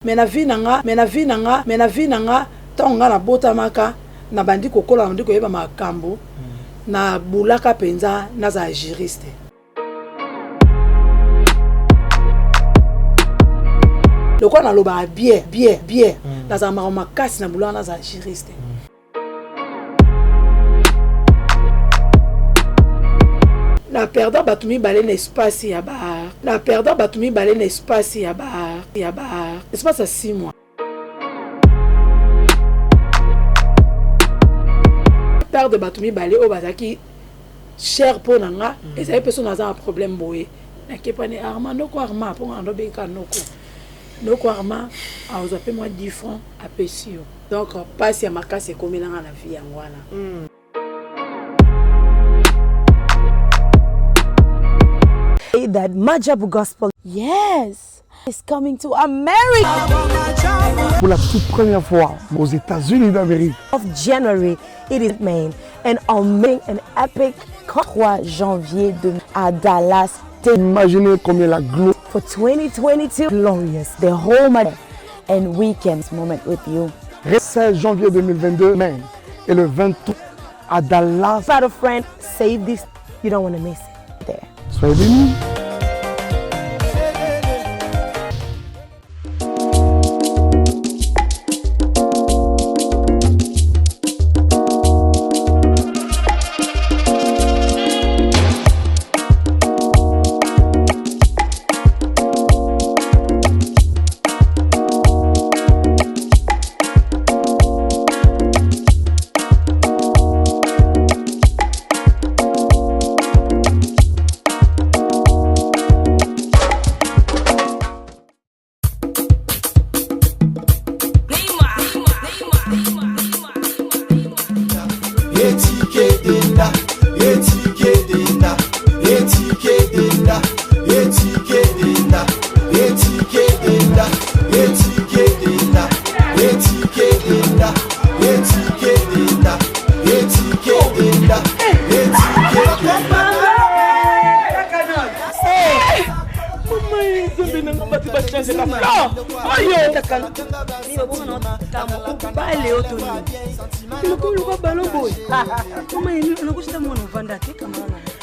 Mais na vie na nga, mais na vie na nga, mais na vie na nga, tango nga na botamaka, na bandi kokola, na bandi koyeba makambu, na boulaka penza nazala juriste. Lokola nalobaka bien, bien, bien, nazala makambo makasi na boulaka nazala juriste. Na perda bato mibale na espace ya ba na perda bato mibale na espace ya ba ya ba espace ya 6 mois. Perdre bato mibale oyo bazalaki cher mpo na nga, ezali mpe so naza na problème boye nakepani Arma noko Arma mpo nga nobengaka noko noko Arma azwa mpe mwa 10 francs apesi yo. Donc pasi ya makasi ekomela nga na vie yango wana. That Maajabu Gospel, yes, is coming to America. Pour la toute première fois aux États-Unis d'Amérique. Of January, it is Maine, and amazing and epic 3 janvier de, à Dallas. Imaginez combien la gloire. For 2022, glorious, the whole month and weekend moment with you. 16 janvier 2022, Maine, et le 23 à Dallas. About a friend, save this, you don't want to miss it there. Soyez bénis.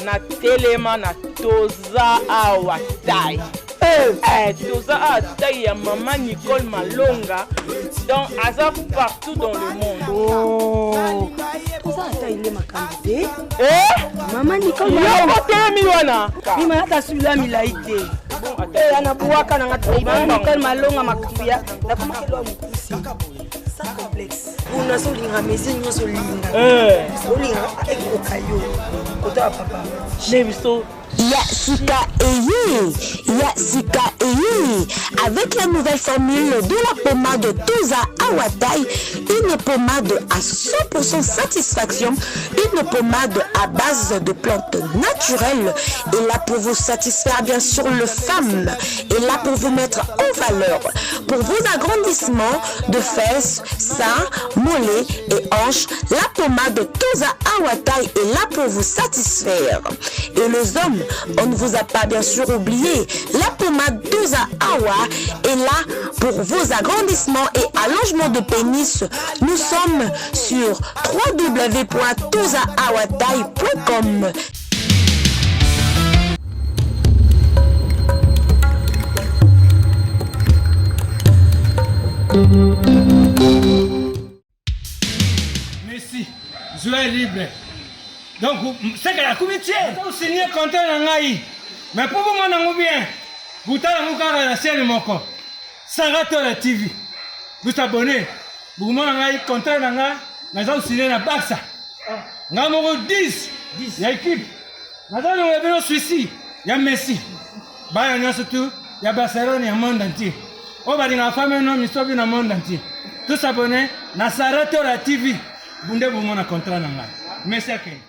Natelema na toza awa tai. Eh, toza awa tai ya mama Nicole Malonga. Donc aza partout dans le monde. Oh. Toza ata ile makambo te. Eh? Mama Nicole Malonga. Yo kotelemi wana. Mima ata sula milai te. Eh, ana buwaka na ngata. Mama Nicole Malonga makambo ya nakomaki lwa mokusi. Sans complexe. Kuna so linga mesure nyonso linga. Eh. Olinga ekoka yo. Kota ya papa. Ne biso Ya sika eye, ya sika eye. Avec la nouvelle formule de la pommade Toza Awatai, une pommade à 100% satisfaction, une pommade à base de plantes naturelles, et là pour vous satisfaire bien sûr le femme, et là pour vous mettre en valeur, pour vos agrandissements de fesses, seins, mollets et hanches, la pommade Toza Awatai est là pour vous satisfaire. Et les hommes, on ne vous a pas bien sûr oublié, la pommade Toza Awa est là pour vos agrandissements et allongements de pénis. Nous sommes sur w w w point toza awatai point com. Messi, joueur libre. Donc, c'est que la comité, on signe contrat na ngai. Mais pour vous mon bien, vous tala ngukaka na chaîne moko. Sarah Tola TV. Vous abonnez. Vous mon ngai contrat na ngai, naza signer na Barça. Nga moko 10 ya équipe. Naza longola bino Suisse ya Messi. Bana nyonso tout ya Barcelone ya monde entier. Oyo balingaka femme no misobi na monde entier. Tous abonnés na Sarah Tola TV. Bunde bomona contrat na ngai. Messi akende.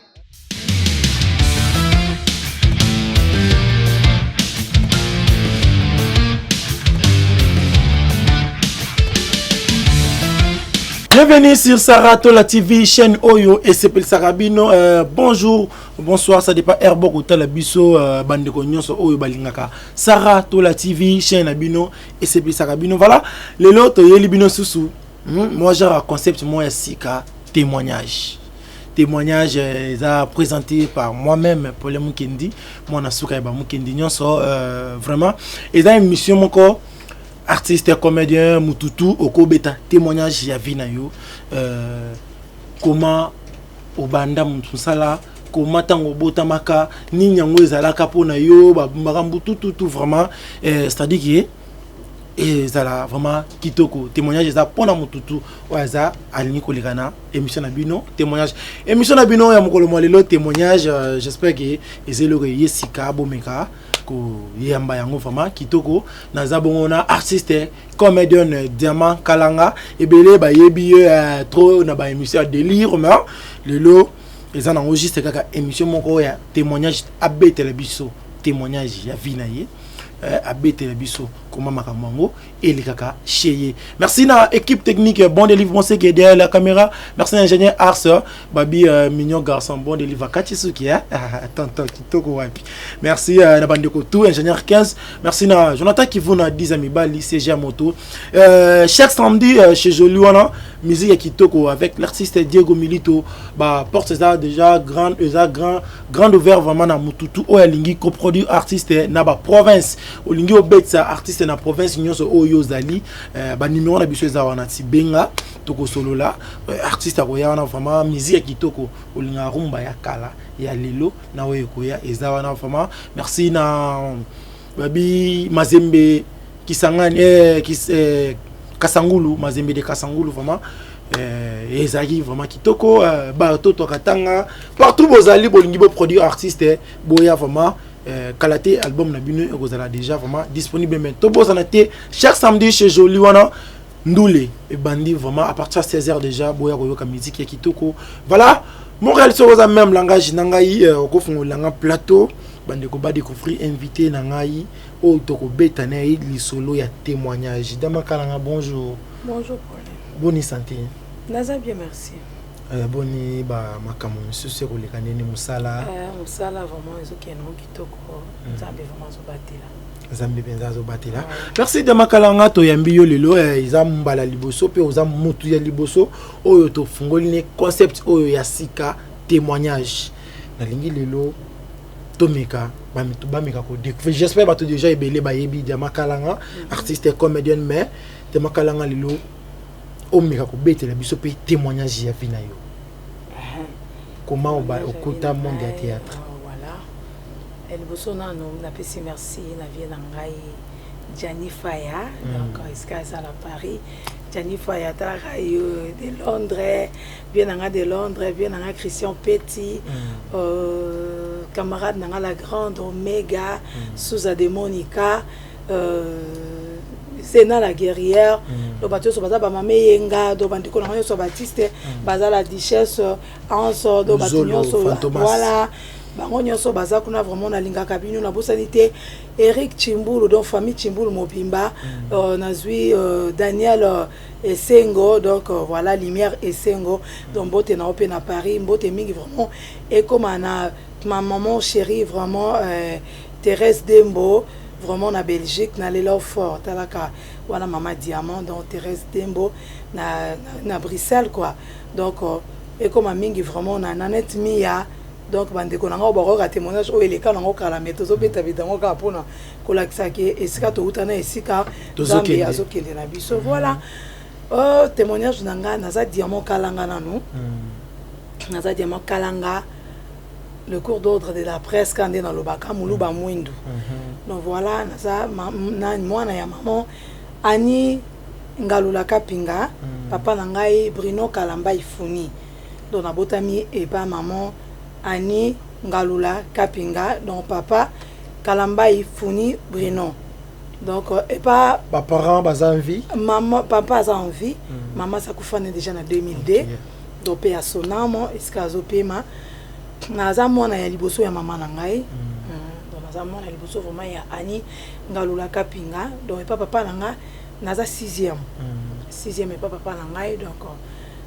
Bienvenue sur Saratola TV, chaîne oyo esepelisaka bino. Bonjour, bonsoir, ça dépend heure bokotala biso, bandeko nyonso oyo balingaka Saratola TV, chaîne na bino esepelisaka bino. Voilà, lelo toyeli bino susu. Moi genre concept moi ya sika, témoignage. Témoignage eza présenté par moi-même, Paul Mukendi, mwana suka ya ba Mukendi nyonso. Vraiment eza émission moko artiste, comédien, mututu okobeta témoignage ya vie na yo, comment obanda mosala, comment ntango obotamaka, nini yango ezalaka mpona yo, makambo tututu vraiment, c'est-à-dire que ezala vraiment kitoko. Témoignage eza mpona motutu oyo aza alingi koleka na émission na bino témoignage, émission na bino ya mokolo mwa lelo témoignage. J'espère que eza eloko eye sika, bomeka koyamba yango vraiment kitoko. Naza bongo na artiste comédienne Diamant Kalanga. Ebele bayebi ye trop na baémission ya délire, mais lelo eza nango juste kaka émission moko ya témoignage. Abetela biso témoignage ya vie na ye, abetela biso koma makambo yango elekaka chez ye. Merci na équipe technique, bon délivre bon qui est derrière la caméra. Merci na ingénieur Ars Babi, mignon garçon, bon délivre kati suki, hein, tonton kitoko wapi. Merci na bandeko tout, ingénieur 15. Merci na Jonathan Kivuna, 10 mibali CG moto. Chaque samedi, chez Jolie wana musique ya kitoko avec l'artiste Diego Milito. Ba porte eza déjà grande, eza grand grande ouvert vraiment na mututu oyo alingi coproduire artiste na ba province, olingi obetisa artiste na province nyonso oyo ozali, banuméro na biso eza wana, ti benga, tokosolola. Artiste akoya wana, vraiment musique ya kitoko, olingaka rumba ya kala, ya lelo na oyo ekoya, eza wana vraiment. Merci na babi Mazembe Kisangani, Kasangulu, Mazembe de Kasangulu, vraiment ezalaki vraiment kitoko. Bato tokatanga partout bozali, bolingi boproduire artiste, boya vraiment. Kala te album na bino ekozala déjà vraiment disponible. Mais tobosana te, chaque samedi chez Jolie wana ndule ebandi vraiment à partir de 16h déjà, boya koyoka musique ya kitoko. Voilà, Montréal, soki oza même langage na ngai, okofungolanga plateau, bandeko badécouvrir invité na ngai oyo tokobeta na ye lisolo ya témoignage. Diamant Kalanga, bonjour. Bonjour Paul. Boni santé? Naza bien, merci. Boni bamakambo misusu ekoleka ndeni mosala? Mosala vraiment ezokende ngo kitoko, Nzambe vraiment azobatela. Nzambe mpenza azobatela. Merci Diamant Kalanga. Toyambi yo lelo, eza mbala liboso mpe oza motu ya liboso oyo tofungoli ne concept oyo ya sika, témoignage. Nalingi lelo tomeka, bameka kodécouvrir. J'espère bato déjà ebele bayebi Diamant Kalanga, artiste comédienne, mais Diamant Kalanga, lelo omeka kobetela biso mpe témoignage ya vie na yo, comment okota monde ya théâtre. Voilà, liboso nano napesi merci na vie na ngai Gianni Faya, donc esika aza na Paris. Gianni Faya atalaka yo de Londres, vie na nga de Londres, vie na nga Christian Petit, camarade na nga la grande Omega, Souza de Monica, Zena la guerrière. Donc bato nyonso baza, bamama eyenga, donc bandeko na nga nyonso batiste, baza la duchesse Anso, donc bato nyonso, voilà, bango nyonso baza kuna, vraiment nalingaka bino. Nabosani te Eric Chimbulu, donc famille Chimbulu mobimba. Nazwi Daniel Esengo, donc voilà, Lumière Esengo, donc mbote na yo mpe na Paris, mbote mingi vraiment ekóma na ma maman chérie, vraiment Thérèse Dembo, vraiment na Belgique, nalela fort, talaka wana mama Diamant, donc Thérèse Dembo na Bruxelles quoi. Donc ekóma mingi vraiment na Nanette Mia. Donc bandeko na nga oyo bakoyoka témoignage oyo eleka nango kala, me tozobetabeta yango kaka mpona kolakisa ke esika touta na esika Nzambe azokende na biso. Voilà, témoignage na nga, naza Diamant Kalanga nanu. Naza Diamant Kalanga, le cours d'ordre de la presse, ka nde nalobaka moluba mwindu. Donc voilà, naza mwana ya maman Ani Ngalula Kapinga, papa na ngai Bruno Kalamba Ifuni. Donc nabotami epa maman Ani Ngalula Kapinga, donc papa Kalambai Funi Bruno. Donc epa Baparent baza en vie? Mama, papa aza en vie. Mama aza kufana déjà na 2002. Donc mpe ya sonamo esika azopema. Naza mwana ya liboso ya mama na ngai. Donc naza mwana ya liboso vraiment ya Ani Ngalula Kapinga. Donc epa papa na nga naza sixième, sixième epa papa na ngai. Donc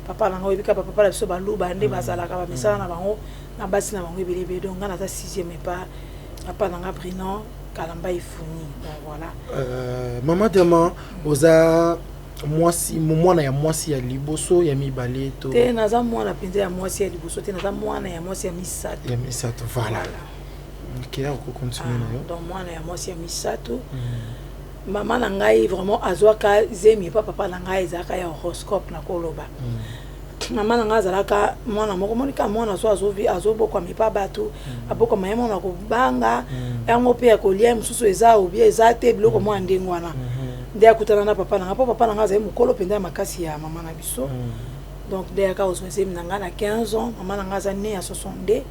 Papa na ngai, oyebi kaka papa na biso baluba nde bazalaka bamisala na bango na basi na bango ebele ebele. Donc ngai naza sixième epa papa na ngai Brino Kalamba Ifuni. Donc voilà. Mama Diamant, oza mwasi, mwana ya mwasi ya liboso, ya mibale to? Te, naza mwana mpenza ya mwasi ya liboso te, naza mwana ya mwasi ya misato. Ya misato, voilà. Ok, okocontinue na yo. Donc mwana ya mwasi ya misato. Mama na ngai vraiment azwaka zemi epa papa na ngai, ezalaka ya horoscope. Nakoloba mama na ngai azalaka mwana moko, monika mwana so azobokwama epa bato, abokwama ye mwana kobanga yango mpe ya kolia mosusu eza obie eza te, biloko mwa ndenge wana. Nde akutana na papa na ngai, mpo papa na ngai azali mokolo mpenza ya makasi ya mama na biso. Donc nde ayaka kozwa zemi na ngai na 15 ans. Mama na ngai aza né ya 62,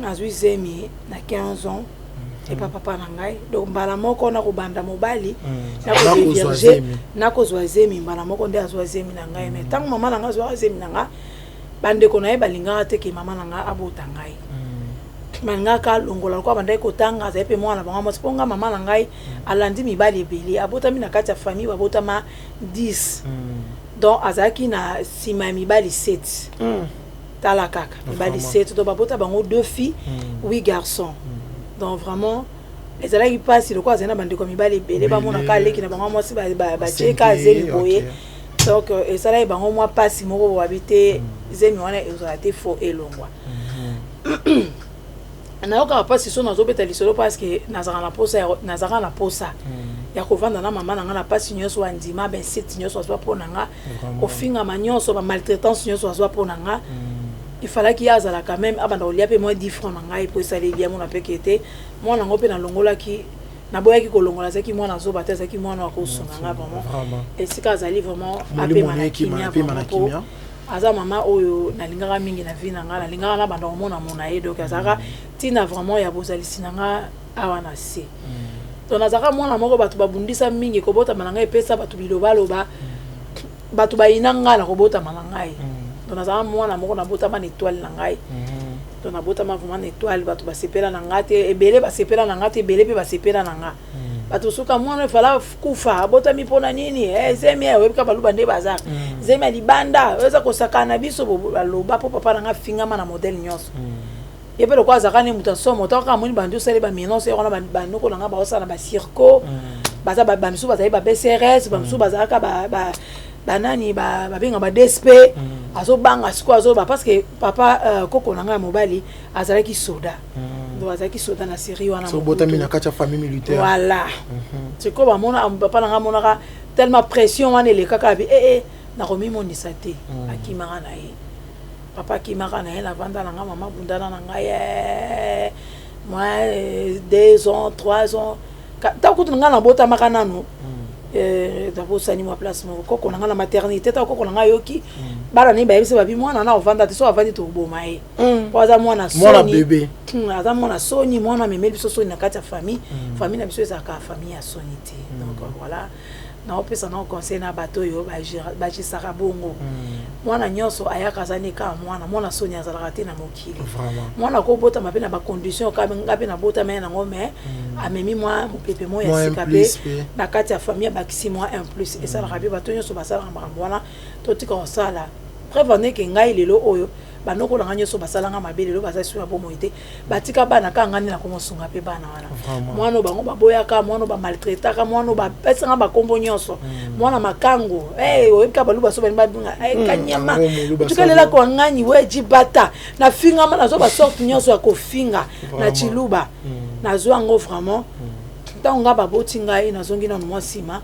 azwi zemi na 15 ans epa papa na ngai. Donc mbala moko nakobanda mobali, nakodévierger, nakozwa zemi mbala moko. Nde azwa zemi na ngai. Mais ntango mama na ngai azwaka zemi na ngai, bandeko na ye balingaka te ke mama na ngai abota ngai. Balingaka alongola lokola bandaki kotanga, azali mpe mwana bango mwasi. Mpo nga mama na ngai alandi mibali ebele, abotami na kati ya famille babotama 10, donc azalaki na nsima ya mibali 7. Tala kaka, mibali 7, donc babota bango deux filles, huit garçons. Donc vraiment ezalaki mpasi lokola azali na bandeko ya mibali ebele, bamonaka aleki na bango mwasi, batieka azeli boye. Donc esalaki bango mwa mpasi moko, babi te, zemi wana ezala te, fo elongwa. Nayokaka mpasi so nazobeta lisolo, parce que nazalaka na posa ya kovanda na mama na nga. Na mpasi nyonso andima, bainsulte nyonso azwa mpo na nga, kofingama nyonso, bamaltraitance nyonso azwa mpo na nga, ifalaki ye azala quand même abanda kolia mpe mwa 10 franc na ngai, mpo esali bien mona peke te. Mwana yango mpe nalongolaki, naboyaki kolongola. Azalaki mwana zoba te, azalaki mwana wa kosunga nga vraiment. Esika azali vraiment, apema na kimia vraiment, po aza mama oyo nalingaka mingi na vie na nga, nalingaka na banda komona mona ye. Donc azalaka ntina vraiment ya bozalisi na nga awa na se. Donc nazalaka mwana moko bato babundisa mingi. Kobotama na ngai epesa bato bilobaloba, bato bayina ngai na kobotama na ngai. Donc nazalaka mwana moko nabotama na étoile na ngai. Donc nabotama vraiment na étoile. Bato basepela na ngai te, ebele basepela na ngai te, ebele mpe basepela na ngai. Bato soka mwana efala kufa, abotami mpona nini? Zemi oyebika baluba nde baza zemi ya libanda oyo eza kosakana na biso. Baloba mpo papa na ngai afingama na modèle nyonso. Ye mpe lokola azalaka ne moto asomo, to kaka amoni bandi osali baminonce wana, banoko na ngai baosala na bacirco, baza bamisusu bazali ba BCRS, bamisusu bazalaka banani, babenga ba DSP. Azobanga sikoyo, azoloba parce que papa, koko na ngai ya mobali azalaki soda. Donc azalaki soda na série wana. Botami na kati ya famille militaire. Voilà. Sikoyo bamona papa na ngai amonaka tellement pression wana elekaka, abi ee nakomimonisa te. Akimaka na ye, papa akimaka na ye. Navanda na ngai, mama bundana na ngai moi 2 ans, 3 ans. Ntango kutu na ngai nabotamaka nanu, nabosani mwa place moko, koko na ngai na maternité. Ntango koko na ngai ayoki bana nini, bayebisi babi mwana na ovanda te, so avandi tokoboma ye, po aza mwana soni, aza mwana soni, mwana amemeli biso soni na kati ya famille. Famille na biso ezalaka famille ya soni te. Donc voilà, naopesa nao conseil na bato oyo bagisaka bongo. Mwana nyonso ayaka aza ne kaka mwana. Mwana soni azalaka te na mokili. Mwana akobotama mpe na bacondition nga mpe nabotama ye nango, mais amemi mwa mopepe mo ya sika mpe na kati ya famille, abakisi mwa un plus. Esalaka mpe bato nyonso basalaka makambo wana, totika kosala. Preuve andeke ngai lelo oyo, banoko na ngai nyonso basalanga mabe, lelo baza su ya bomoi te, batika bana kaka ngai nde nakomosunga mpe bana wana. Mwana oyo bango baboyaka, mwana oyo bamaltraitaka, mwana oyo bapesanga bakombo nyonso, mwana makango, oyebi kaka baluba so balingi babinga kanyama, tukalelaka wangani we jibata. Nafingama, nazwa basorte nyonso ya kofinga na chiluba, nazwa yango vraiment. Ntango ngai baboti ngai, nazongi nano mwa nsima.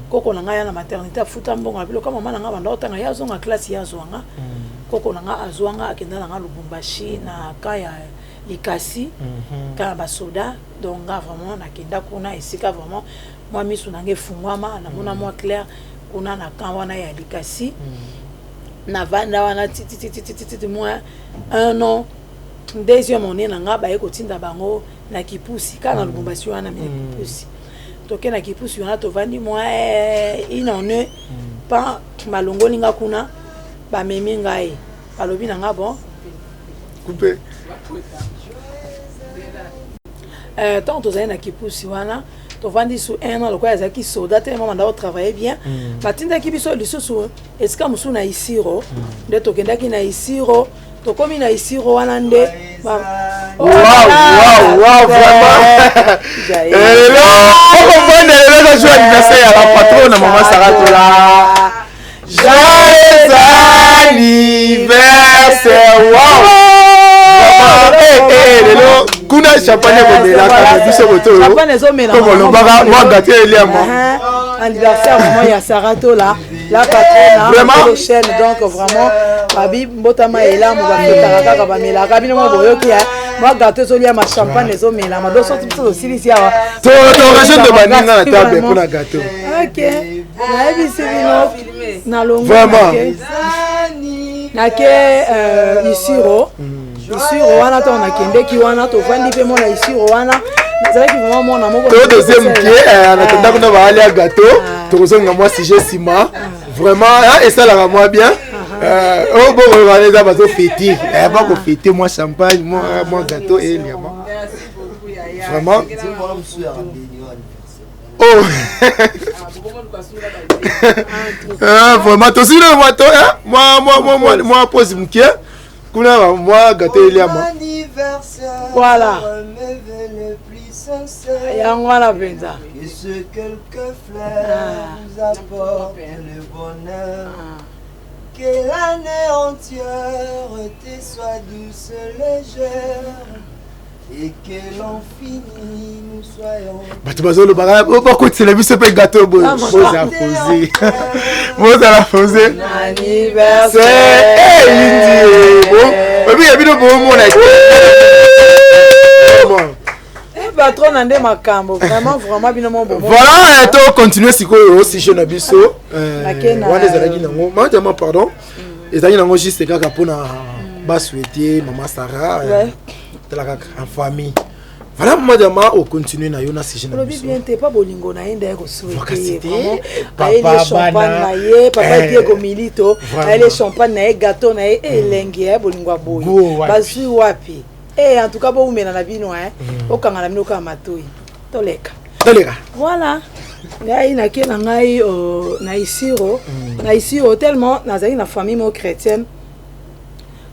Koko na ngai ya na maternité afuta mbongo na biloko. Mama na ngai banda otanga, ye azonga classe, ye azwanga. Koko na ngai azwanga, akenda na ngai Lubumbashi na ka ya Likasi, ka ya basoda. Donc nga vraiment nakenda kuna, esika vraiment mwa misu na ngai efungwama, namona mwa clair kuna na camp wana ya Likasi. Navanda wana titititititi mwa un an. Deuxième année na nga, baye kotinda bango na Kipusi, kaka na Lubumbashi wana, mais na Kipusi. Toke na Kipusi wana, tovandi mwa une année pa balongoli nga kuna, bamemi ngai, balobi na nga bon. Coupe. Ntango tozali na Kipusi wana, Tovandi su un an, lokola azalaki soda te, mama ndako travaille bien. Batindaki biso lisusu esika mosusu na Isiro. Nde tokendaki na Isiro, tokomi na Isiro wana nde Oh, wow, wow, vraiment. Lelo okomprendre, lelo eza jour anniversaire ya la patronne, mama Sarah Tola. Joyeux anniversaire! Wow! Lelo kuna champagne ekomelaka biso koto oyo kolobaka mwa gâteau eliama. Anniversaire vraiment ya Sarah Tola, la patronne Vraiment? Chaîne. Donc vraiment, babi mbotama elamu, bafetaka kaka, bamelaka bino mwa boyoki mwa gâteau ezoliama, champagne ezomelama. Donc soki biso tosilisi awa, torejoindre baninga na table mpona gâteau. Ok, nayebisi bino, nalongwe. Vraiment. Nake Isiro. Isiro wana, ntango nakendeki wana, tovandi mpe mwana Isiro wana, nazalaki vraiment mwana moko. To deuxième moke natanda kuna baalia gâteau, tokozonga mwa sujet nsima. Vraiment esalaka mwa bien oyo bongo wana eza bazofêter, bakofêter mwa champagne, mwa gâteau eliama vraiment. Oh, vraiment tosili mwa to mwa pause moke kuna, mwa gâteau eliama. Voilà, yango wana mpenza. Et ce quelques fleurs nous apportent le bonheur. Que l'année entière te soit douce, légère. Et que l'on finit, nous soyons. Bato bazolobaka bakotisela biso mpe gâteau boye. Bozala posé, bozala posé. Anniversaire. Indi obi bino bomona. Patron na nde makambo, vraiment, vraiment, bino mo bomo. Voilà, to continue sikoyo sujet na biso. Wana ezalaki nango matama, pardon, ezalaki nango juste kaka mpona basouhaiter mama Sarah. Tala kaka en famille. Voilà, mama Diama, ocontinue na yo na sujet na Olobi biso. bien te, pa bolingo na ye nde aye kosouhaiter ye. Kasi te, Vraiment, papa, ayeli champagne bana, na ye, papa Diego Milito. Ayeli champagne na ye, gâteau na ye, elengi ya bolingo ya boye Go wapi? Bazwi wapi? En tout cas, boumela na bino, okanga na bino kaka matoi, toleka. Toleka. Voilà, ngai nake na ngai na Isiro. Na Isiro, tellement nazalaki na famille moko chrétienne,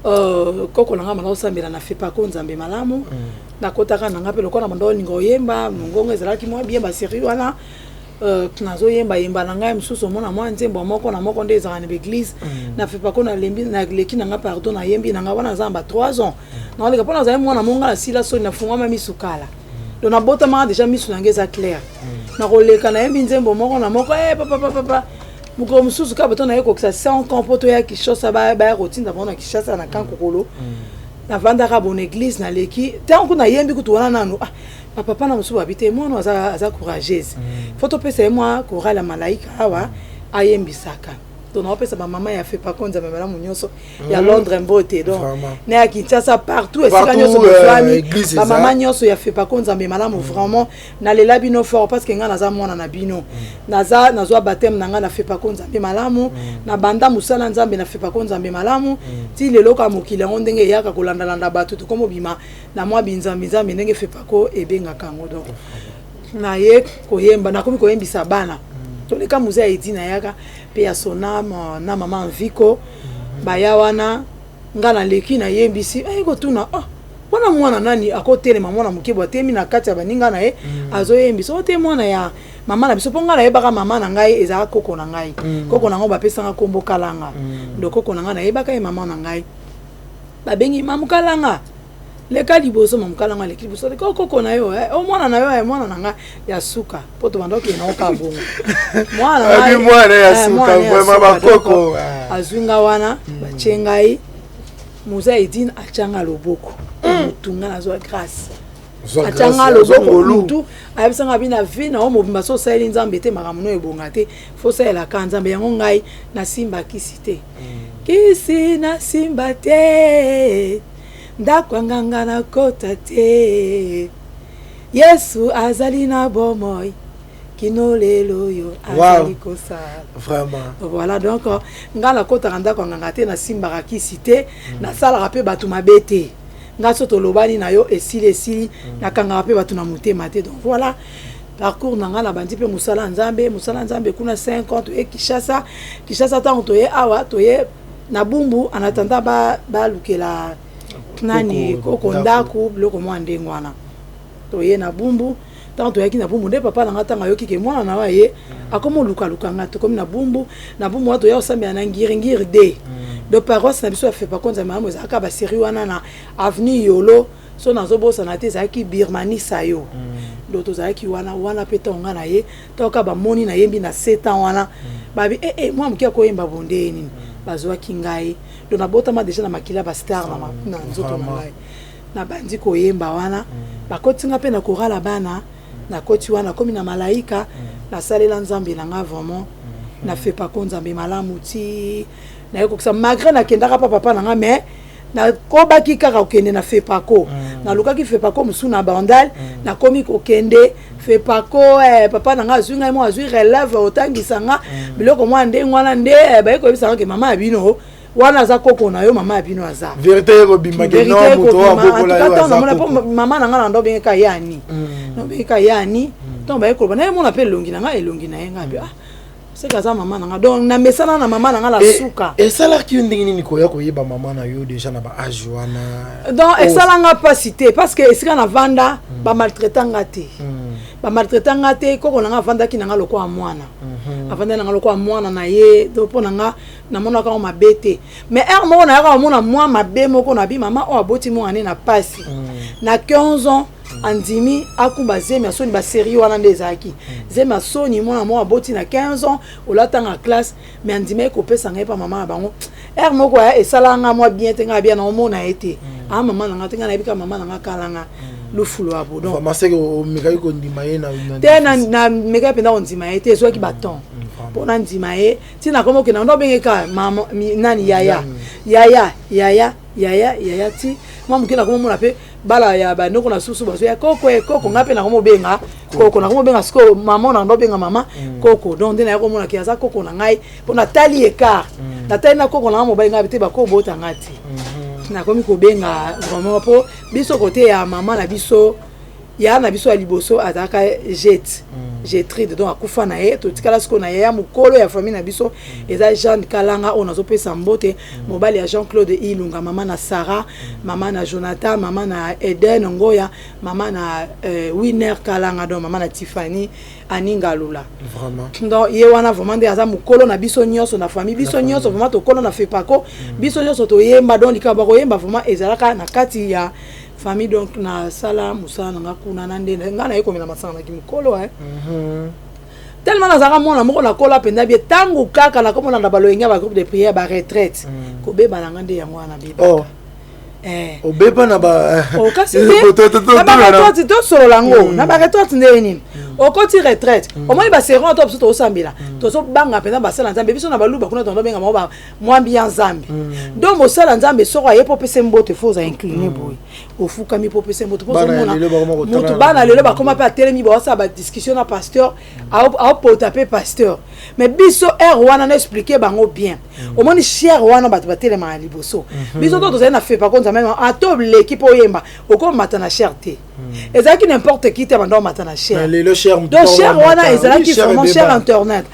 koko na ngai banda kosambela na Fepako Nzambe Malamu. Nakotaka na ngai mpe lokola na banda olinga oyemba, mongongo ezalaki mwa bien, basérie wana nazoyembayemba na ngai mosusu, omona mwa nzembo moko na moko nde ezalaka na baéglise na Fepako. Nalembi, naleki na ngai, pardon, nayembi na ngai wana, naza na ba 3 ans, naoleka mpo nazali mwana mo, ngai nasila soni, nafungwama misu kala, donc nabotamaka déjà misu na ngai eza clair. Nakoleka, nayembi nzembo moko na moko, papa papa. Mokolo mosusu kaka bato naye kokisa 100 ans mpo toya Kinshasa, baya kotinda bango na Kinshasa na Kankokolo. Navandaka bon église, naleki ntango ku nayembi kutu wana nanu, ah, bapapa na mosusu babi te, mwana aza courageuse, faut topesa ye mwa chorale ya Malaika awa ayembisaka. Donc naopesa bamama ya Fepako Nzambe Malamu nyonso ya Londres mbote, donc na ya Kinshasa, partout esika nyonso bozwami, bamama nyonso ya Fepako Nzambe Malamu, vraiment nalela bino fort, parce que ngai naza mwana na bino. Naza nazwa baptême na ngai na Fepako Nzambe Malamu, na banda mosala Nzambe na Fepako Nzambe Malamu ti lelo. Ka mokili yango ndenge eyaka kolandalanda bato, tokomobima na mwa binzambi-nzambi ndenge Fepako ebengaka yango. Donc naye koyemba, nakomi koyembisa bana. Toleka muze ya Edi, nayaka mpe ya Sonam na mama Mviko baya wana, nga naleki, nayembisi, aye kotuna: "Oh, wana mwana nani akotelema?" Mwana moke bo atemi na kati ya baninga na ye, azoyembisa o te mwana ya mama na biso, mpo ngai nayebaka mama na ngai ezalaka koko na ngai. Koko na ngai bapesanga nkombo Kalanga. Donc koko na ngai nayebaka ye, mama na ngai babengi Mamukalanga, leka liboso. Mamukalanga aleki liboso, aleki o koko na yo, o mwana na yo, mwana na ngai ya suka, mpo tobanda okende nango kaka bongo. Mwana ya suka, vraiment bakoko. Azwi nga wana, batie ngai, Muza Edine atianga loboko motu, nga nazwa grâce. Atianga loboko mutu, ayebisanga bi na vie na yo mobimba so osaleli Nzambe te, makambo no ebonga te, faut osalelaka Nzambe. Yango ngai nasimba kisi te, kisi nasimba te, ndako ya nganga nakota te. Yesu azali na bomoi kino lelo oyo, azali kosala. Vraiment. Voilà, donc ngai nakotaka ndako ya nganga te, nasimbaka kisi te, nasalaka mpe bato mabe te. Ngai so tolobani na yo, esili, esili. Nakangaka mpe bato na motema te. Donc voilà. Parcours na ngai, nabandi mpe mosala ya Nzambe, mosala ya Nzambe kuna 5 ans. Toye Kinshasa. Kinshasa, ntango toye awa, toye na Bumbu en attendant balukela nani, koko ndako, biloko mwa ndenge wana. Toye na Bumbu. Ntango toyaki na Bumbu nde papa na nga, ntango ayoki ke mwana na ye aye, akomi olukaluka nga. Tokomi na Bumbu. Na Bumbu wana, toya kosambela na Ngiringiri de donc paroisse na biso ya FEPACO Nzambe Malamu. Ezalaka basérie wana na avenue Yolo, so nazobosana te, ezalaki Birmanie Sayo. Donc tozalaki wana wana mpe. Ntango nga na ye, ntango kaka bamoni nayembi na 7 ans wana, babi ee eh, mwa moke akoyemba bonde ye nini, bazwaki ngai. Donc nabotama déjà na makila bastar na nzoto na ngai. Nabandi koyemba wana, bakoti nga mpe na chorale bana. Nakoti wana, nakomi na Malaika. Nasalela Nzambe na nga vraiment na FEPACO Nzambe Malamu ti nayekokisa, malgré nakendaka pa papa na nga, mais nakobaki kaka kokende na FEPACO. Nalukaki FEPACO mosusu na Bandal. Nakomi kokende FEPACO, papa na nga azwi ngai mo, azwi relève, otangisa nga biloko mwa ndenge wana. Nde baye koyebisa nga ke mama ya bino wana aza koko na yo, mama ya bino aza Vérité ekobima ke non, moto oyo abokola yo aza koko. Mama na nga na ndo obengeka yani, nobengeka yani. Ntango baye koloba, nayemona mpe elongi na ngai, elongi na ye ngai mpe, ah, seke aza mama na nga. Donc namesana na mama na nga na suka. Esalaki yo ndenge nini koya koyeba mama na yo déjà na baage wana? Donc esalanga mpasi te, parce que esika navanda, bamaltraita nga te, bamaltraita nga te. Koko na nga avandaki na nga lokola mwana, avandaki na nga lokola mwana na ye. Donc mpo na nga, namonaka yango mabe te. Mais heure moko nayaka komona mwa mabe moko na bi mama oyo aboti mwana ne na pasi na 15 ans, andimi akumba zemi ya soni. Basérie wana nde ezalaki zemi ya soni. Mwana moko aboti na 15 ans, olatanga classe, mais andimi ekopesa ngai mpa mama na bango. Heure moko esalaka nga mwa bien te. Ngai bia naomona ye te, a mama na nga te. Ngai nayebi kaka mama na nga kalanga lufulu ya bo. Donc omekaki kondima ye? Te, namekaki mpenza kondima ye te. Ezwaki batemps mpo nandima ye. Ntina komi okenda ndo obengeka mama nani, yaya, yaya, yaya, yaya, yaya, ti mwa moke nakomomona mpe bala ya bandoko na susu bazoya koko e koko. Ngai mpe nakomobenga koko, nakomobenga sikoyo mama na ndo obenga mama koko. Donc nde naya komonaki aza koko na ngai, mpo natali écart, natali na koko na ngai mobali ngai te, bakobota ngai te. Nakomi kobenga vraiment, mpo biso kote ya mama na biso, ya na biso ya liboso azalaka jet Getride, donc akufa na ye. Totikala sikoyo na yaya mokolo ya famille na biso, eza Jeanne Kalanga oyo nazopesa mbote, mobali ya Jean Claude Ilunga, mama na Sarah, mama na Jonathan, mama na Eden Ngoya, mama na Winner Kalanga, donc mama na Tiffany Aningalula. Donc ye wana vraiment nde aza mokolo na biso nyonso na famille. Biso nyonso vraiment tokolo na FEPACO, biso nyonso toyemba. Donc likambo ya koyemba vraiment ezalaka na kati ya famille. Donc nasala mosala na nga kuna na nde ngai naye komela masanga naki mokolo, tellement nazalaka mwana moko nakola mpenza bie. Ntango kaka nakomolanda baloyenge ya bagroupe de prière, baretraite, kobeba na nga nde yango wana bebaka. Obeba na ba Kasi te, na baretraite tosolola yango. Na baretraite ndenge nini okoti retraite, omoni baseron to biso tozosambela, tozobanga mpenza basala Nzambe. Biso na baluba kuna tozobenga bango mwambi ya Nzambe. Donc mosala Nzambe soko aye mpo opesa mbote, fo oza incline boye, ofukami mpo opesa mbote, mpo ozomona motu. Bana lelo bakoma mpe atelemi, baosala badiscussion na pasteur, aopota mpe pasteur. Mais biso heure wana na explique bango bien. Omoni chaire wana, bato batelemaka liboso. Biso to tozali na FEPACO Nzambe, ata oleki mpo oyemba, okomata na chaire te. Ezalaki n'importe qui te banda omata na chaire. Donc chaire wana ezalaki vraiment chaire internet,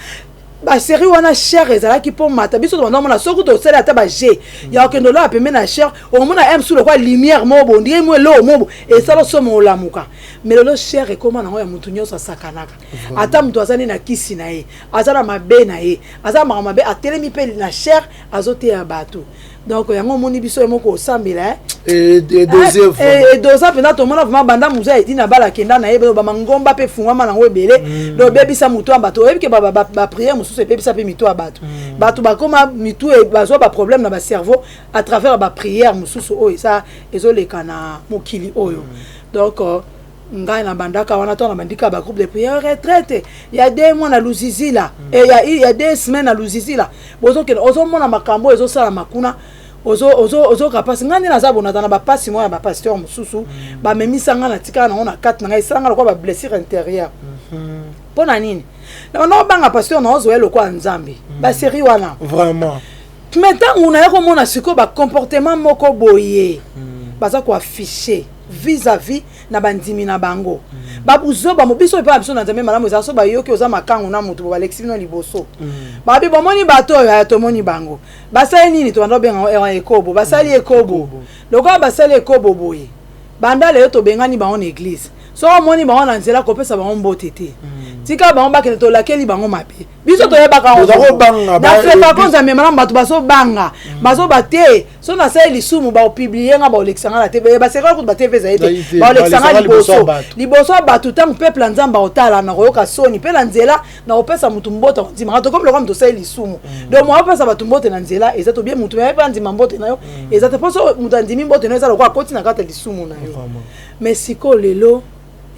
basérie wana. Chaire ezalaki mpo mata. Biso tobanda omona soki tosali ata baje ya kokende oloba pembe na chaire, omona msu lokwa lumière moko bo ndenge mo eloko moko esala somo olamuka. Mais lelo chaire ekóma nango ya motu nyonso asakanaka. Ata moto aza nde na kisi na ye, aza na mabe na ye, aza na makambo mabe, atelemi mpe na chaire, azoteya bato. Donc yango omoni biso ye moko osambela edoza mpenza. Tomona vraiment banda moza edi na bala akenda na ye, bamangomba mpe efungwama nango ebele. Donc ebebisa motu ya bato. Oyebi ke baprière mosusu ebebisa mpe mitu ya bato. Bato bakoma mitu, bazwa baproblème na bacerveau à travers baprière mosusu oyo eza ezoleka na mokili oyo. Donc ngai na bandaka wana to na bandika bagroupe de prière, retraite ya 2 mois na Luzizila, ya 2 semaines na Luzizila. Bozokende, ozomona makambo oyo ezosalama kuna, ozoka mpasi. Ngai nde naza bonaza na bapasi moko ya bapasteur mosusu bamemisa ngai na tikala nango na kati na ngai, esalanga lokola bablessure intérieure. Mpo na nini? Na banda kobanga pasteur na ozoya lokola Nzambe, basérie wana. Vraiment. Mais ntango naye komona sikoyo bacomportement moko boye baza koaffiche. Vis-à-vis na bandimi na bango babuzoba mo biso epai na biso na Nzambe malamu ezala so bayoki oza makangu na motu bo balekisi bino liboso. Babi bomoni bato oyo aya, tomoni bango basali nini, tobanda kobenga yango ekobo. Basali ekobo, lokola basali ekobo boye, banda lelo tobengani bango na église. Soki omoni bango na nzela, kopesa bango mbote te, tika bango bakende, tolakeli bango mabe. Biso toyebaka Toza kobanga na FEPACO. Nzambe malamu, bato bazobanga, bazoba te. So nasali lisumu, baopublier nga, baolekisa nga na TV. Basekala kutu, baTV ezali te. Ezali te. Baolekisa nga Balekisa nga liboso ya liboso bato. Liboso ya bato. Ntango peuple ya Nzambe aotala, na koyoka soni mpe na nzela na kopesa motu mbote, akondimaka tokomi lokola moto osali lisumu. Donc moya opesa bato mbote na nzela eza to bien, motu yaye mpe andima mbote na yo eza te, mpo so moto andimi mbote na yo, eza lokola akoti na kati ya lisumu na yo. Mais sikoyo lelo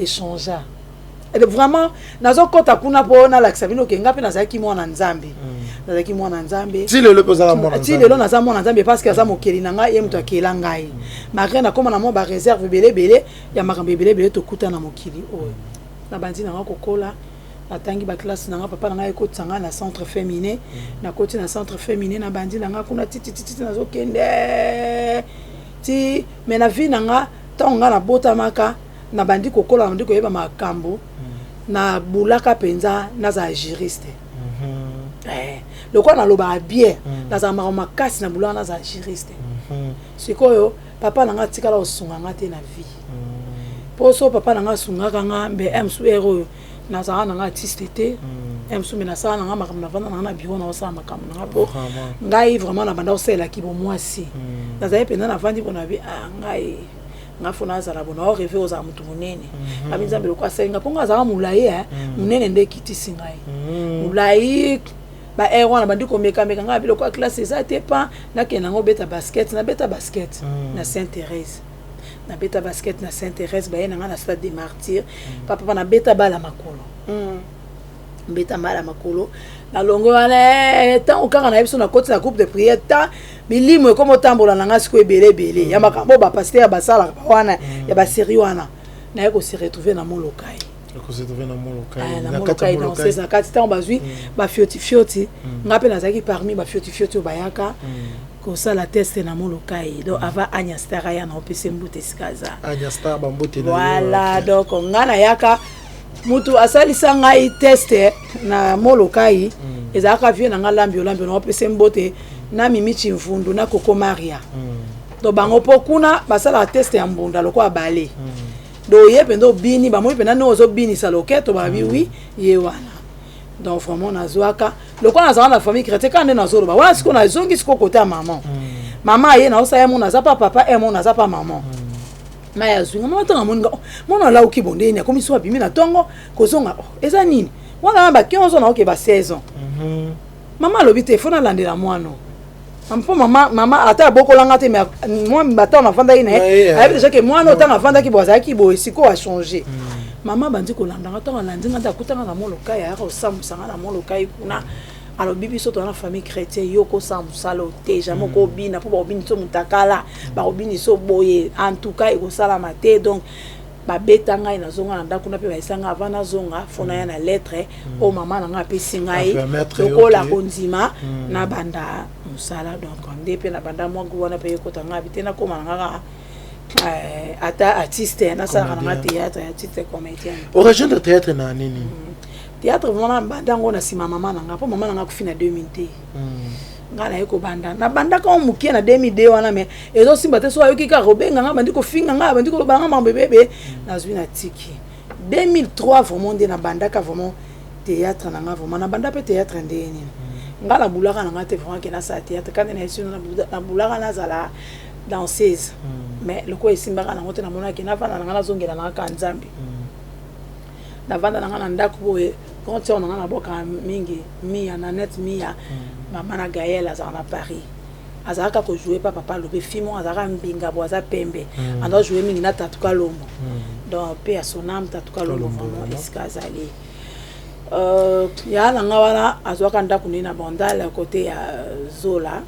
échangea vraiment. Nazokɔta kuna mpo nalakisa bino ke nga mpe nazalaki mwana Nzambe, nazalaki mwana Nzambe. Ti lelo mpe ozalaka mwana Ti Nzambe. lelo naza mwana Nzambe, parce que aza mokeli na ngai, ye moto akela ngai. Malgré nakóma na mwa baréserve ebele ebele ya makambo ebele ebele tokuta na mokili oyo. Na bandi na nga kokola, natangi baclasse na nga, papa na ngai ekotisa ngai na centre féminin. Nakoti na centre féminin, na bandi na nga kuna titititi, nazokende ti. Mais na vie na nga, ntango ngai nabotamaka, nabandi kokola, nabandi koyeba makambo, nabulaka mpenza nazala juriste. Lokola nalobaka bien, nazala makambo makasi, nabulaka nazala juriste. Sikoyo papa na nga atikala kosunga nga te na vie, mpo so papa na nga asungaka nga, mbe msr oyo nazalaka na nga artiste te. Msu me nasala na nga makambo, navanda na nga na bureau, naosala makambo na nga, mpo ngai vraiment nabanda kosalelaki bomwasi. Nazali mpenza navandi mpo nabi ah, ngai nga fo nazala bo naorêver ozala motu monene. Abi Nzambe lokola asali nga, mpo nga azalaka molai, eh, monene nde ekitisi ngai molai. Baheure wana bandi komekameka ngai, biloko ya classe eza te, pa nakende yango obeta basket. Nabeta basket na Sainte Thérèse, nabeta basket na Sainte Thérèse, baye na ngai na Stade des Martyrs. Papa pa nabeta bala makolo, mbeta mbala makolo. Nalongo wana, ntango kaka nayebi so nakoti na groupe de prière, ta milimo ekoma otambola na ngai sikoyo ebele ebele ya makambo oyo bapasteur basalaka wana ya basérie wana. Naye kose retrouver na Molokai. Kose retrouver na Molokai. Ah, na Na kati ya Molokai. Molokai. Danseuse na kati. Ntango bazwi bafiotifioti, nga mpe nazalaki parmi bafiotifioti oyo bayaka kosala test na Molokai. Donc ava Anya Star aya na opesa mbuta esika aza. Anya Star, bambote na yo. Voilà. Donc nga nayaka, mutu asalisa ngai test na Molokai ezalaka vie na nga Lambi Olambi, na opesa mbote, na Mimi Chimvundu, na Koko Maria. Donc bango, mpo kuna basalaka test ya mbunda lokola bale. Donc ye mpenza obini, bamoni mpenza ndenge ozobinisa loketo, babi wi ye wana. Donc vraiment nazwaka lokola nazalaka na famille chrétien kaka nde nazoloba wana. Sikoyo nazongi sikoyo kota ya mama. Mama aye, naosala ye mona aza pa papa, e mona aza pa mama mai azwi nga. Mama ntango amoni nga, oh, mwana alauki bondeni, akomi so abimi na ntongo kozonga, oh, eza nini wana na ba 15 ans, naoke ba 16 ans. Mama alobi te, fo nalandela mwana mpo mama, mama ata abokolanga te, mais mwa batango nafandaki na ye, ayebi déjà ke mwana oyo ntango afandaki boye azalaki boye, sikoyo achanger. Mama bandi kolandanga. Ntango alandi nga nde akutanga na Molokai, ayaka kosambwisanga na Molokai kuna. Alobi biso toza na famille chrétien, yo kosala mosala oyo te, jamais okobina, mpo bakobini so motakala, bakobini so boye, en tout cas ekosalama te. Donc babeta ngai, nazonga na ndako na mpe bayesa ngai, avant nazonga fo naya na lettre oyo mama na ngai apesi ngai lokola kondima nabanda mosala. Donc nde mpe nabanda mwa gu wana mpe ekota ngai bi te, nakóma na nga kaka ata artiste, nasalaka na nga théâtre, artiste comédien. Orejoindre théâtre na nini? Théâtre vraiment nabanda yango na nsima mama na nga, mpo mama na nga akufi na 2002. Ngai naye kobanda, nabandaka ngo mokie na 2002 wana, mais ezosimba te. So ayoki kaka kobenga nga, bandi kofinga nga, bandi koloba nga makambo ebebe, nazwi na tiki. 2003 vraiment nde nabandaka vraiment théâtre na nga. Vraiment nabanda mpe théâtre ndenge nini? Nga nabulaka na nga te vraiment ke nasala théâtre. Kande na yesi, nabulaka nazala danseuse, mais lokola esimbaka nango te, namonaki navanda na nga, nazongela na nga kaka Nzambe. Navanda na nga na ndako boye. Grande sœur na nga nabwakaka mingi, Mia na net, Mia mama na Gael, azalaka na Paris, azalaka kojouer pa papa alobi fi moko, azalaka mbinga bo, aza pembe, anda jouer mingi na Tatu Kalombo. Donc mpe ya sonam Tatu Kalombo, vraiment esika azali. Ya na nga wana azwaka ndako nde na Bandal, côté ya Zola.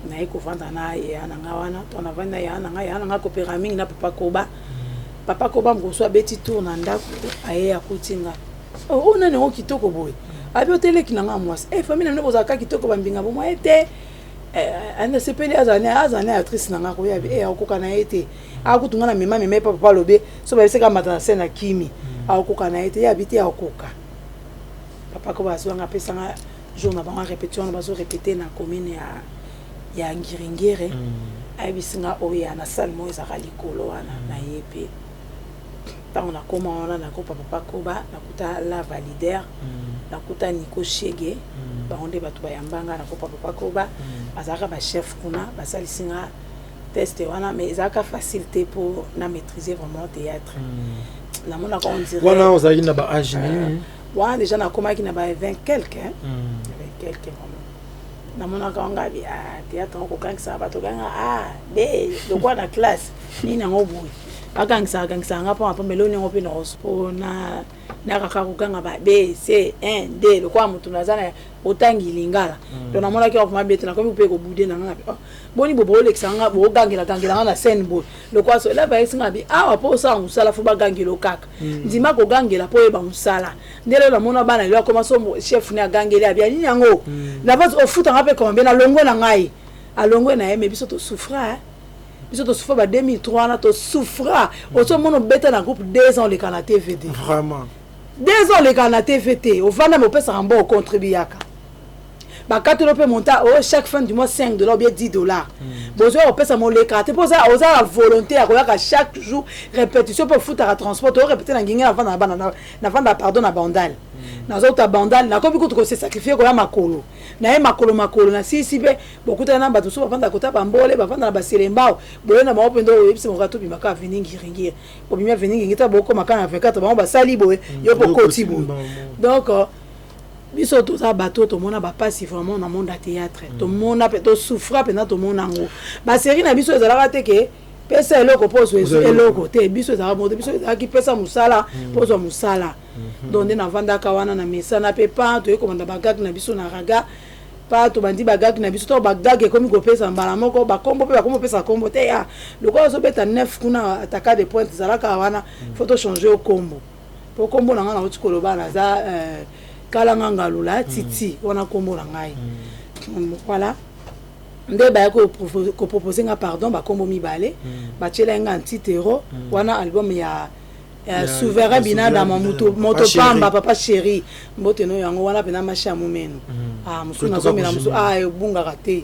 Naye kovanda na ya na nga wana. To navandi na ya na nga, ya na nga kopera mingi na papa Koba. Papa Koba mokoso abeti tour na ndako, aye akuti nga: "Oh, oyo nani yango kitoko boye?" Abi oteleki na nga mwasi, e famille na bino bozalaka kitoko, bambinga bomwa ye te. Eh, nasepeli azala ne actrice na nga koya e akokoka na ye te. Akutu nga na mema mema ye, papa alobi so bayebisaka amata na scène, akimi, akokoka na ye te. Ye abi te, akokoka. Papa ko bazwanga, apesanga jour na bango ya répétition wana, bazo répéter na commune ya Ngiringiri. Ayebisi nga oyo na salle moko ezalaka likolo wana. Na ye mpe ntango nakóma wana, nakopa papa Koba, nakuta Lava leader, nakuta Nico Shege, bango nde bato bayambanga. Nakopa papa Koba, bazalaka bachef kuna, basalisi nga test wana, mais ezalaka facile te mpo na maîtriser vraiment théâtre. Namonaka on dirait Wana ozalaki na ba âge nini? Wana déjà nakomaki na ba 20 quelque, hein? 20 quelque vraiment. Namonaka nga bi ah, théâtre yango kokangisaka bato kanga a b lokwa na classe nini yango boye, bakangisaka kangisaka nga mpona pamba eloni yango mpe naoso mpo na nakaka kokanga ba b c 1 d lokwa motu naza na otangi lingala. Donc namonaki yango vraiment bete, nakomi mpe kobude na nga. Oh, boni bo boolekisa nga, boogangela gangela nga na scène boye lokwa so elava yesi nga bi awa mpo osala mosala, fo bagangela kaka. Ndima kogangela mpo oyeba mosala. Nde lelo namona bana lelo akoma so chef ne agangeli, abia nini yango navasi ofutanga mpe combien, nalongwe na ngai, alongwe na ye. Mais biso tosouffra, biso tosouffra ba 2003 wana, tosouffra. Ozomona obeta na groupe 2 ans, oleka na TV te. Vraiment. 2 ans oleka na TV te, ovanda me opesaka mbo, ocontribuyaka, bakatelo mpe monta o chaque fin du mois 5 $ ou bien 10 $. Bozwa kopesa moleka te mpo oza na volonté ya koyaka chaque jour répétition, mpo ofutaka transport. Torépété na ngingi, navanda na bana, navanda, pardon, na Bandal. Nazouta Bandal, nakomi kutu kose sacrifier koya makolo na ye, makolo makolo na sisi mpe bokutana na bato mosusu bavanda kota bambole, bavanda na baselembao boye na bango mpenza. Oyebisi moka tobimaka avenue Ngiringiri, obimi avenue Ngiringiri ta bokoma kaka na 24, bango basali boye, yo bokoti boye. Donc biso toza bato tomona bapasi vraiment na monde ya théâtre, tomona mpe tosouffra mpenza, tomona yango. Basérie na biso ezalaka te ke pesa eloko mpo ozwa eloko te. Biso ezalaka moto, biso ezalaki pesa mosala mpo ozwa mosala. Donc nde navandaka wana na mesana mpe pa toye komanda bagag na biso na raga pa, tobandi bagag na biso to bagag ekomi kopesa mbala moko bakombo mpe bakomi kopesa kombo te ya lokola ozobeta neuf kuna, ataka de pointe ezalaka wana, faut tochange yo kombo mpo kombo na ngai nauti koloba naza Kalanga Ngalula Titi wana kombo na ngai. Voilà nde baya kopropose nga, pardon, bakombo mibale. Batiela nga Antitero wana, album ya Souverain Binadama, moto moto pamba, papa chéri, mbote no yango wana mpena mashi ya momeno. Ah, mosusu nazomela mosusu, ah, ebungaka te.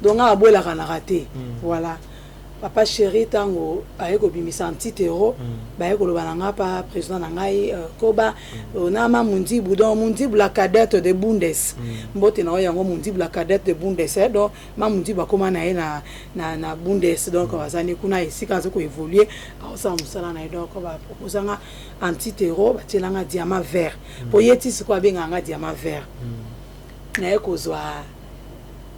Donc nga abwelakanaka te. Voilà, papa chéri ntango aye kobimisa Antitero, baye koloba na nga pa président na ngai Koba na ma Mundibu. Donc Mundibu la cadette de Bundes, mbote na oyo yango, Mundibu la cadette de Bundes. Donc ma Mundibu akóma na ye na Bundes, donc azali kuna esika aza koévolue, aosala mosala na ye. Donc baproposanga Antitero, batielanga Diamant Vert po ye ti sikoyo abengaka nga Diamant Vert. Naye kozwa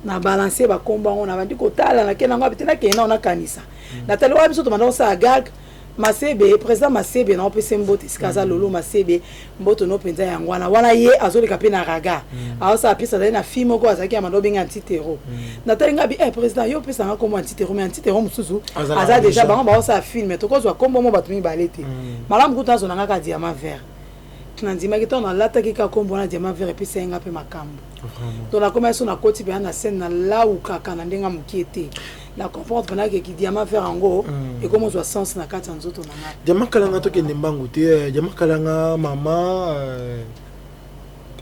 na balance bakombo yango, nabandi kotala, nakende yango te, nakende nao nakanisa, natali wana biso tobanda kosala gag. Masebe, président Masebe, na opesa mbote esika aza, lolo Masebe, mboto no mpenza yango wana. Wana ye azoleka mpe na raga, aosala pesa, azali na fille moko azalaki ya manda obenga Antitero. Natali nga bi eh, président, yo opesanga kombo Antitero, mais Antitero mosusu aza déjà, bango baosala film, tokozwa kombo mo bato mibale te. Malamu kutu azwa na nga kaka Diamant Vert. Nandimaki ntango nalataki kaka kombo wana Diamant Vert, epesa ye nga mpe makambo. Donc nakomaki so nakoti mpenza na scène, nalawukaka na ndenge ya mokie te, na comprendre mpena keki Diamant Vert yango ekomi ozwa sens na kati ya nzoto na ngai. Diamant Kalanga, tokende mbangu te. Diamant Kalanga, mama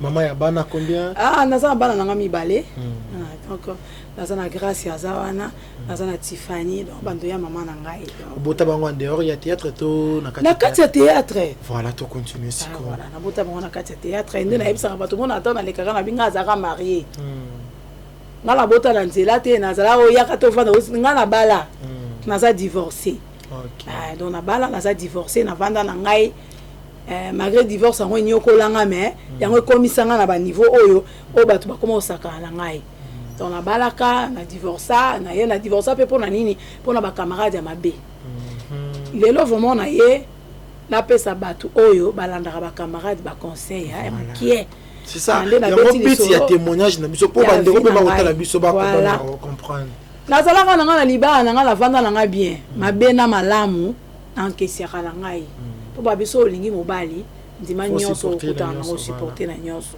mama ya bana combien? Ah, naza na bana na nga mibale. Ah, donc naza na Grâce aza wana, naza na Tiffany, donc bando ya mama na ngai. Obota bango en dehors ya théâtre to na kati? Na kati ya théâtre. Voilà, to continue sikoyo. Voilà, nabota bango na kati ya théâtre. Nde nayebisaka bato mona ata nalekaka na binga azalaka marié, nga nabota na nzela te, nazala oyaka tovanda, nga na bala, naza divorcé. Donc nabala, naza divorcé, navanda na ngai. Malgré divorce yango enyokolanga, mais yango ekomisanga na baniveau oyo oyo bato bakoma kosakana na ngai. Donc nabalaka, na divorça na ye, na divorça mpe mpona nini? Mpona bacamarade ya mabe. Lelo vraiment na ye napesa bato oyo balandaka bacamarade baconseil ya mokie. C'est ça yango but ya témoignage na biso, mpo bandeko mpe bakotala biso bakocomprendre. Nazalaka na ngai na libala na ngai, navanda na ngai bien, mabe na malamu nankesiaka na ngai, mpo babiso olingi mobali, ndima nyonso, okutana nango, supporte na nyonso.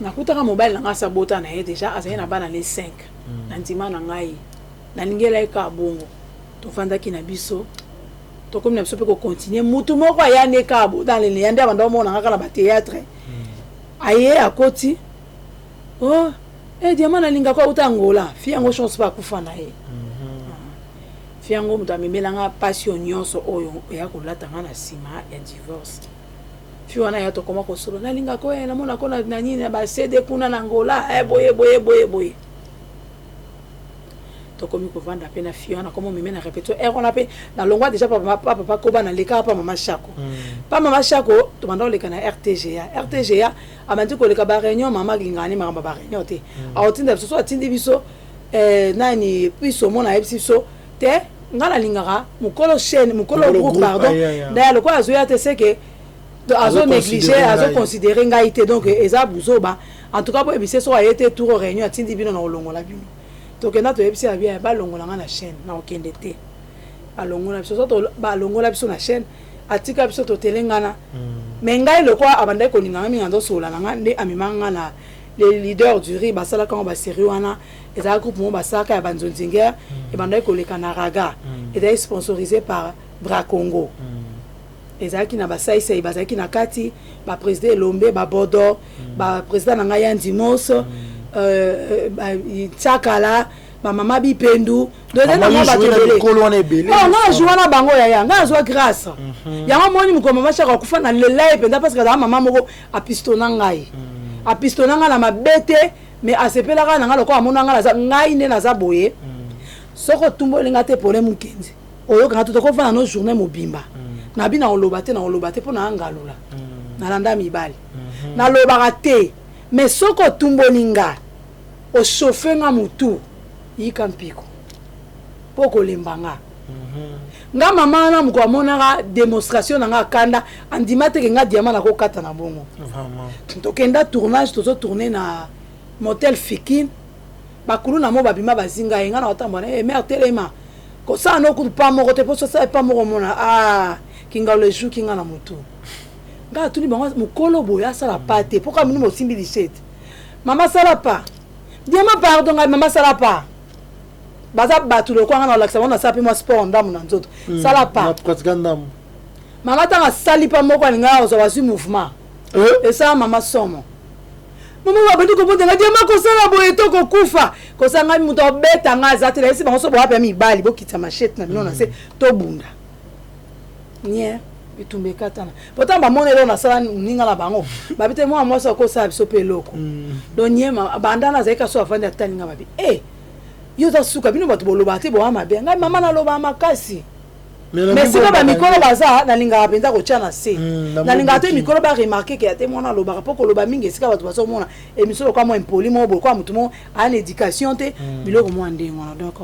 Nakutaka mobali na ngai asi abota na ye deja, azali na bana ne 5. Na ndima na ngai, nalingela ye kaka bongo. Tofandaki na biso, tokomi na biso mpe kocontinue. Mutu moko aya nde kaka bodanlene ya nde abanda omona nga kaka na batheatre. Aye akoti, oh, eh, Diamant nalingako auta Angola. Fi yango chance mpe akufa na ye. Fi yango moto amemela nga mpasi oyo nyonso oyo eya kolata nga na nsima ya divorce. Fi wana ya tokoma kosolo, nalingako ye, namonako na nini na bacd kuna na Angola, eh, boye boye boye boye. Tokomi kovanda mpe na fi wana, komo meme na répétition ere wana mpe nalongwa déjà pa papa, papa koba nalekaka pa mama Shako. Pa mama Shako tobanda koleka na RTGA. RTGA abandi koleka baréunion, mama alingaka ne makambo ya baréunion te. Aotinda biso, so atindi biso, eh, nani puise omona ayebisi biso te, nga nalingaka mokolo chaîne, mokolo groupe, pardon, ndaya lokola azoya te, seke azo néglige, azo considérer ngai te. Donc eza buzoba. En tout cas boyebise, soki aye te tour réunion atindi bino na kolongola bino. Tokenda, toyebisi ya bien, balongola nga na chaîne, na kokende te. Balongola biso, so balongola biso na chaîne, atika biso totelengana. Mais ngai lokwa abandaki kolinga nga mingi, azosola na nga nde amemaka nga na Les Leaders du Riz. Basalaka ngo basérie wana, ezalaka groupe moko basalaka ya banzonzinger, ebandaki koleka na Raga, ezalaki sponsorisé par Bracongo. Ezalaki na basaisai, bazalaki na kati baprésident Elombe, babodo, baprésident na ngai ya Ndimos, Tiakala, bamama Bipendu. Bato ebele nga nazwa wana bango yaya, nga nazwa grâce yango. Moni mokolo mama Shaka akufa, na lela ye mpenza, parce que azala mama moko apistona ngai, apistona ngai na mabe te, mais asepelaka na ngai lokola amona ngai naza ngai nde naza boye. Soki otumboli ngai te, problème mokenzi oyokanga to tokovanda no journée mobimba nabi na koloba te, na koloba te mpo na ngalula nalanda mibali, nalobaka te. Mais soki otumboli nga, ochauffe nga motu, yika mpiko mpo kolemba nga. Nga mama wana moko amonaka démonstration na nga akanda, andima teke nga Diamant nakokata na bongo. Tokenda tournage, tozotourne na motel Fikine, bakulu na mo babima bazinga ye, nga na kotambola na ye, mare telema, kosala no kutu pa moko te, mpo sosala pa moko omona, ah, kingalo ejuki nga na motu. Nga atuni bango, mokolo boye asala pa te, mpo kaka minu mosimbi lishete. Mama sala pa, Diamant pardon, ngai mama sala pa, baza bato lokola nga na kolakisa bango, nasala mpe mwa sport ndambo na nzoto. Sala pa mama, ntango asali pa moko, alingaka kozwa bazwi mouvement, esala mama somo. Mama babandi kobondela, Diamant kosala boye to kokufa, kosala ngai moto abeta ngai aza te. Nayesi bango, so bowapi ya mibali, bokitisa machete na bino na se, tobunda nie bitumba ekatana. Pourtant bamona eloko nasala moninga na bango, babi te mwana mwasi akosala biso mpe eloko. Donc nie banda nazali kaso avandi atali nga, babi e yo oza suka, bino bato bolobaka te, boya mabe. Ngai mama nalobaka makasi, mais sika bamikolo baza, nalingaka mpenza kotia na se, nalingaka te mikolo baremarke ke ya te mwana alobaka, mpo koloba mingi esika bato bazomona émission lokola mwa impoli moko boye, lokola motu moko aya na éducation te, biloko mwa ndenge wana. Donc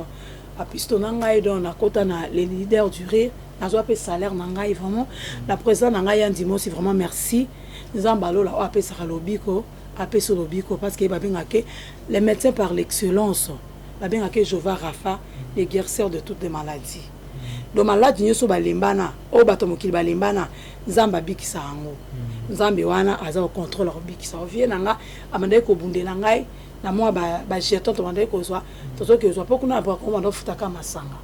apisto na ngai, donc nakota na Les Leaders du Rire, nazwa mpe salaire na ngai. Vraiment na président na ngai ya Ndimosi, vraiment merci. Nzambe alola oyo apesaka lobiko, apesi lobiko, parce que babengaka les médecins par l'excellence, babengaka Jova Rafa, le guérisseur de toutes les maladies. Donc maladi nyonso balembana, oyo bato mokili balembana, Nzambe abikisa yango. Nzambe wana aza kocontrôle, akobikisa. Ovie na nga abandaki kobundela ngai na mwa bajeton, tobandaki kozwa, tozoki kozwa mpo kuna banda ofutaka masanga,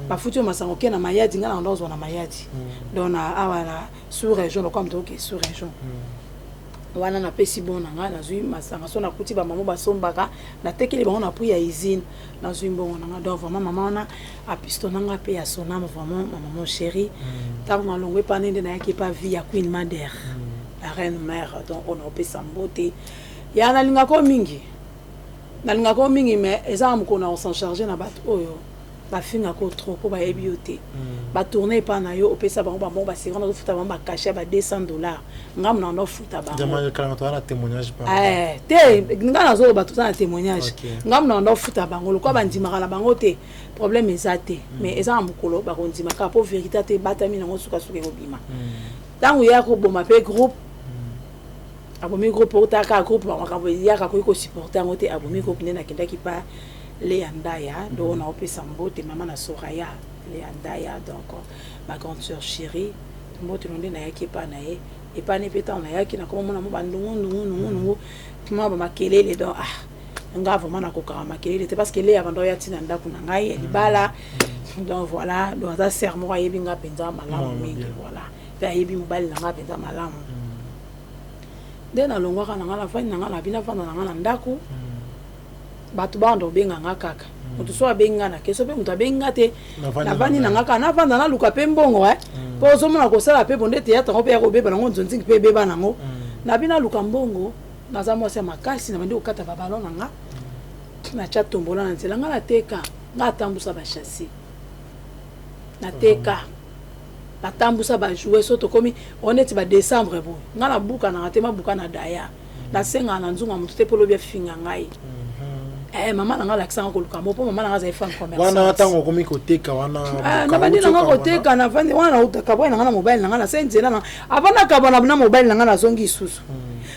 bafuti oyo masanga, oke na Mayadi, ngai na banda kozwa na Mayadi. Donc na awa na sous région, lokola moto oke sous région wana, napesi bon na ngai, nazwi masanga, so nakuti bamama basombaka, natekeli bango na prix ya usine, nazwi mbongo na ngai. Donc vraiment mama wana apisto na ngai mpe ya soname, vraiment ma maman chérie. Ntango nalongwe epa nde nayaki epa vie ya Queen Mader, la reine mère. Donc oyo naopesa mbote ya nalingako mingi, nalingako mingi, mais eza na mokolo na kos'en charge na bato oyo bafingako trop, mpo bayebi yo te. Batourne epa na yo, opesa bango bambongo, baseri wana, ozofuta bango bacachet ya ba 200 $, ngambo na ofuta bango te. Nga nazoloba toza na témoignage, ngambo na banda ofuta bango lokola bandimaka na bango te, problème eza te. Mais eza na mokolo bakondima kaka, mpo vérité te ebatami nango, sukasuka ekobima. Ntango ya koboma mpe groupe, abomi groupe, otaka groupe, makambo eyaka, akoki kosupporte yango te, abomi groupe. Nde nakendaki pa Leya Ndaya, donc naopesa mbote mama na Soraya, Leya Ndaya, donc ma grande sœur chérie, mbote no. Nde nayaki epa na ye, epa ne mpe ntango nayaki, nakomomona mo bandungu ndungu ndungu ndungu. Mwa ba makelele donc ah nga vraiment nakokaka makelele te parce que Lea banda oya ntina ndako na ngai ya libala. Donc voilà, donc aza sœur moko ayebi nga mpenza malamu mingi, voilà, mpe ayebi mobali na nga mpenza malamu. Nde nalongwaka na nga, nafandi na nga na bino, nafanda na nga na ndako. Bato banda obenga nga kaka moto so abengi nga na keso, mpe moto abengi nga te, navandi na nga kaka, navanda naluka mpe mbongo mpo ozomona kosala mpe bonde théâtre yango mpe ya kobeba nango, nzonzingi mpe ebeba nango. Nabi naluka mbongo, naza mwasi ya makasi. Nabandi kokata baballon na nga, natya tombola na nzela, nga nateka, nga atambusa bachassis, nateka, batambusa bajouets. So tokomi o neti badécembre boye, nga nabukanaka te, mabuka na daya, nasengaka na nzunga motu te mpo lobi afinga ngai. Mama na nga alakisanga koluka mo mpo mama na nga azali femme commerçante. Wana ntango okomi koteka wana? Nabandi na nga koteka, navandi wana, nautaka boye na nga na mobali na nga, nasali nzela na avant nakabwana na mobali na nga, nazongi lisusu.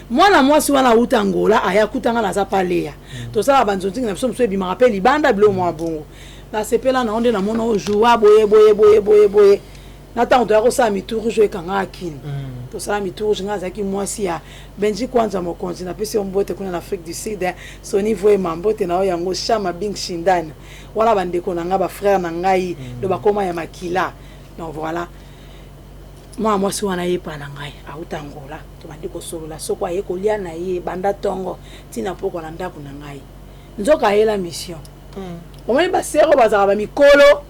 Mwana mwasi wana auta Ngola, aya kuta nga naza paleya, tosala banzonzingi na biso mosusu ebimaka mpe libanda, biloko mwa bongo. Nasepela nango nde namona oyo joa boye boye boye boye boye. Na ntango toya kosala mitourge oyo ekangaka kini, tosala mitourge, ngai azalaki mwasi ya Benji Kwanza mokonzi, napesi yo mbote kuna na Afrique du Sud. Soni Voema, mbote na yo yango. Shama Bing Shindane wana, bandeko na ngai, bafrère na ngai do bakoma ya makila. Donc voilà, mwana mwasi wana yepa na ngai auta Ngola, tobandi kosolola. Soko aye kolia na ye banda ntongo ntina pokwa na ndako na ngai, nzoka ayela mission. Omoni basero bazalaka bamikolo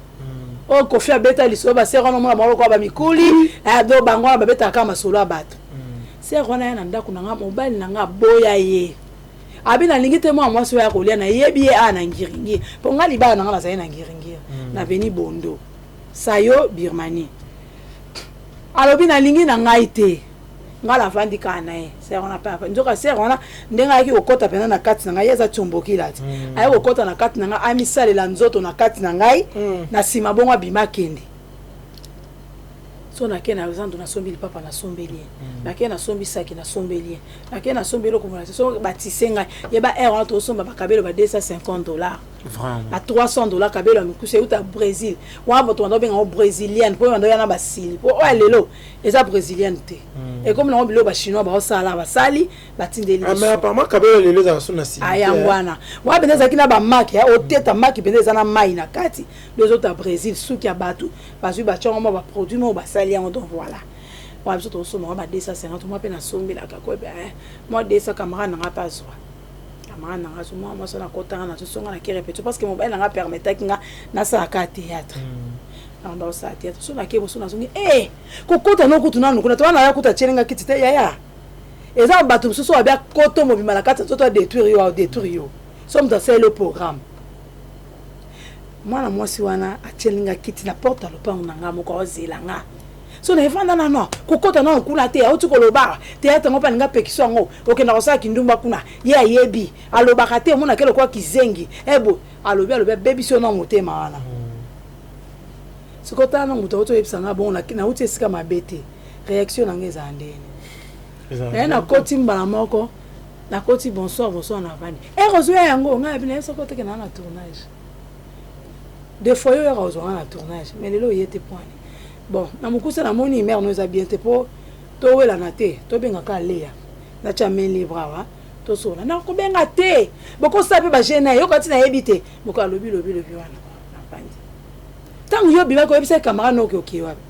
oyo Kofi abeta lisolo, basere wana omona bango lokola bamikuli do bango wana babetaka kaka masolo ya bato. Sere wana ya na ndako na nga, mobali na nga aboya ye, abi nalingi te mwana mwasi oyo ya kolia, nayebi ye awa na Ngiringiri, mpo nga libala na nga nazali na Ngiringiri na veni Bondo Sayo Birmanie. Alobi nalingi na ngai te, ngai navandi kaka na ye. Sere wana pe nzoka sere wana ndenge ayaki kokɔta mpenza na kati na ngai, ye aza tiombokila ti ayaki kokɔta na kati na ngai, amisalela nzoto na kati na ngai. Na nsima bongo abima, akende. So nake na zando, nasombi lipapa, nasombeli ye. Nake nasombi saki, nasombeli ye. Nake nasombi eloko mona. So batise ngai ye ba aire wana, tozosomba bakabelo ba 250 $, ba 300 $, kabelo ya mikusu euta Brésil wana. Bato banda obenga yango brésilienne mpo banda oya na basili, mpo oyo lelo eza brésilienne te, ekomi nango biloko bachinois baosala, basali, batindeli. Kabelo lelo ezala so na Yango wana wana mpenza ezalaki na bamaki oteta, maki mpenza eza na mai na kati nde ezota Brésil. Suki ya bato bazwi, batyango mwa baproduit moko, basali yango. Donc voilà, wana biso tozosomba ba 250, mwa mpe nasombelaka koyeba mwa 200. Camarade nanga mpe azwa, camarade nanga azwa mwa mwasi wana akotanga, nazosonga na ke répétition parce que mobali nanga permettaki nga nasalaka théâtre, nanda osala théâtre. So nake boso, nazongi e kokota no kutu nanu kuna to wana, aya kuta atielinga kiti te. Yaya, eza bato mosusu oyo abia koto mobima na kati ya nzoto, adétruire yo, adétruire yo. So moto asaleli yo programme, mwana mwasi wana atielinga kiti na porte ya lopango na nga moko, aozela nga. So na evanda nano, kokota nano kuna te, auti koloba théâtre yango mpe alinga apekisa yango, okenda kosala kindumba kuna. Ye ayebi alobaka te, omonake lokola kizengi ebo alobi, alobi, abebisi yo na motema wana. Sikoyo tala na moto auti oyebisa nga bongo, nauti esika mabe te, réaction na nga ezala ndeni? Naye nakoti mbala moko, nakoti: "Bonsoir, bonsoir." Navandi ere ozoya yango, ngai yabi naye soko teke naa na tournage. Des fois yo oyaka ozwanga na tournage, mais lelo oye te poani. Bon, na mokuse namoni mare no eza bien te mpo towelana te, tobengaka Leya, natya main libre awa, tosola. Nakobenga te, bokosala mpe bagene yoka ntina nayebi te. Moko alobi lobi lobi wana, navandi. Ntango yo obimaki, oyebisaki camarade noki oke wapi?